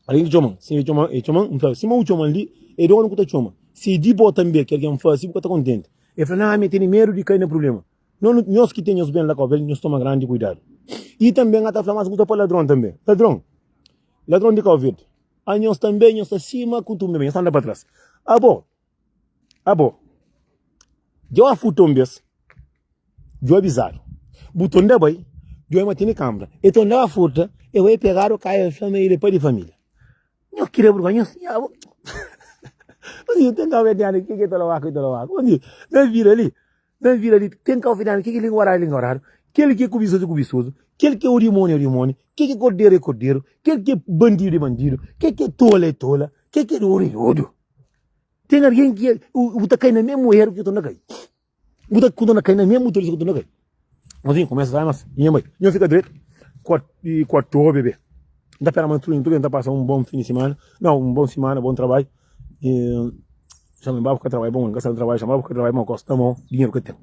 algen ki txoma-m si el txoma-m el txoma-m N fla sima bu txoma-m li é donu ku ta txoma si é di bo tanbe ki algen fase bu ka ta kontenti el fla na mi tene medu di kai na prubléma no nhos ki ten nhos ben la Kau Verdi nhos toma grandi kuidadu i tanbe N ta fla mas bu ta pa ladron tanbe ladron ladron di Kau Verdi anhos tanbe nhos sta sima ku tunbe nhos ta anda pa tras abo Abo, dja oa futa un bes, dja avizadu. Bu tonda bai, dja oi ma tene kambra. E tonda ba furta, e bai pegadu kai, e fla ma el é pai di familia. Nho kre burgonha, nho si abo. Nho ten kauverdianu ki ke ta laba ku ta laba ku. Na vida li, na vida li ten kauverdianu ki ke linguaradu é linguaradu, kel ki é kubisozu é kubisozu, kel ki é odimoni é odimoni, kel ki é korderu é korderu, kel ki é bandidu é bandidu, kel ki é tola é tola, kel ki é dodu é dodu. Ten algen ki bu ta kai na mesmu eru ki eu ta kai. Bu ta ku ta kai na mesmu tolisi ki eu ta kai. Mozinho, começa a mas minha mãe, nho fica direito. Cortou, bebê. Não tá pera mais tudo, tudo tá passa um bom fim de semana. Não, um bom semana, bom trabalho. E chama babo que trabalho bom, gasta trabalho, chama babo que trabalho bom, gosta bom, dinheiro que tem.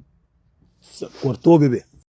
Cortou, bebê.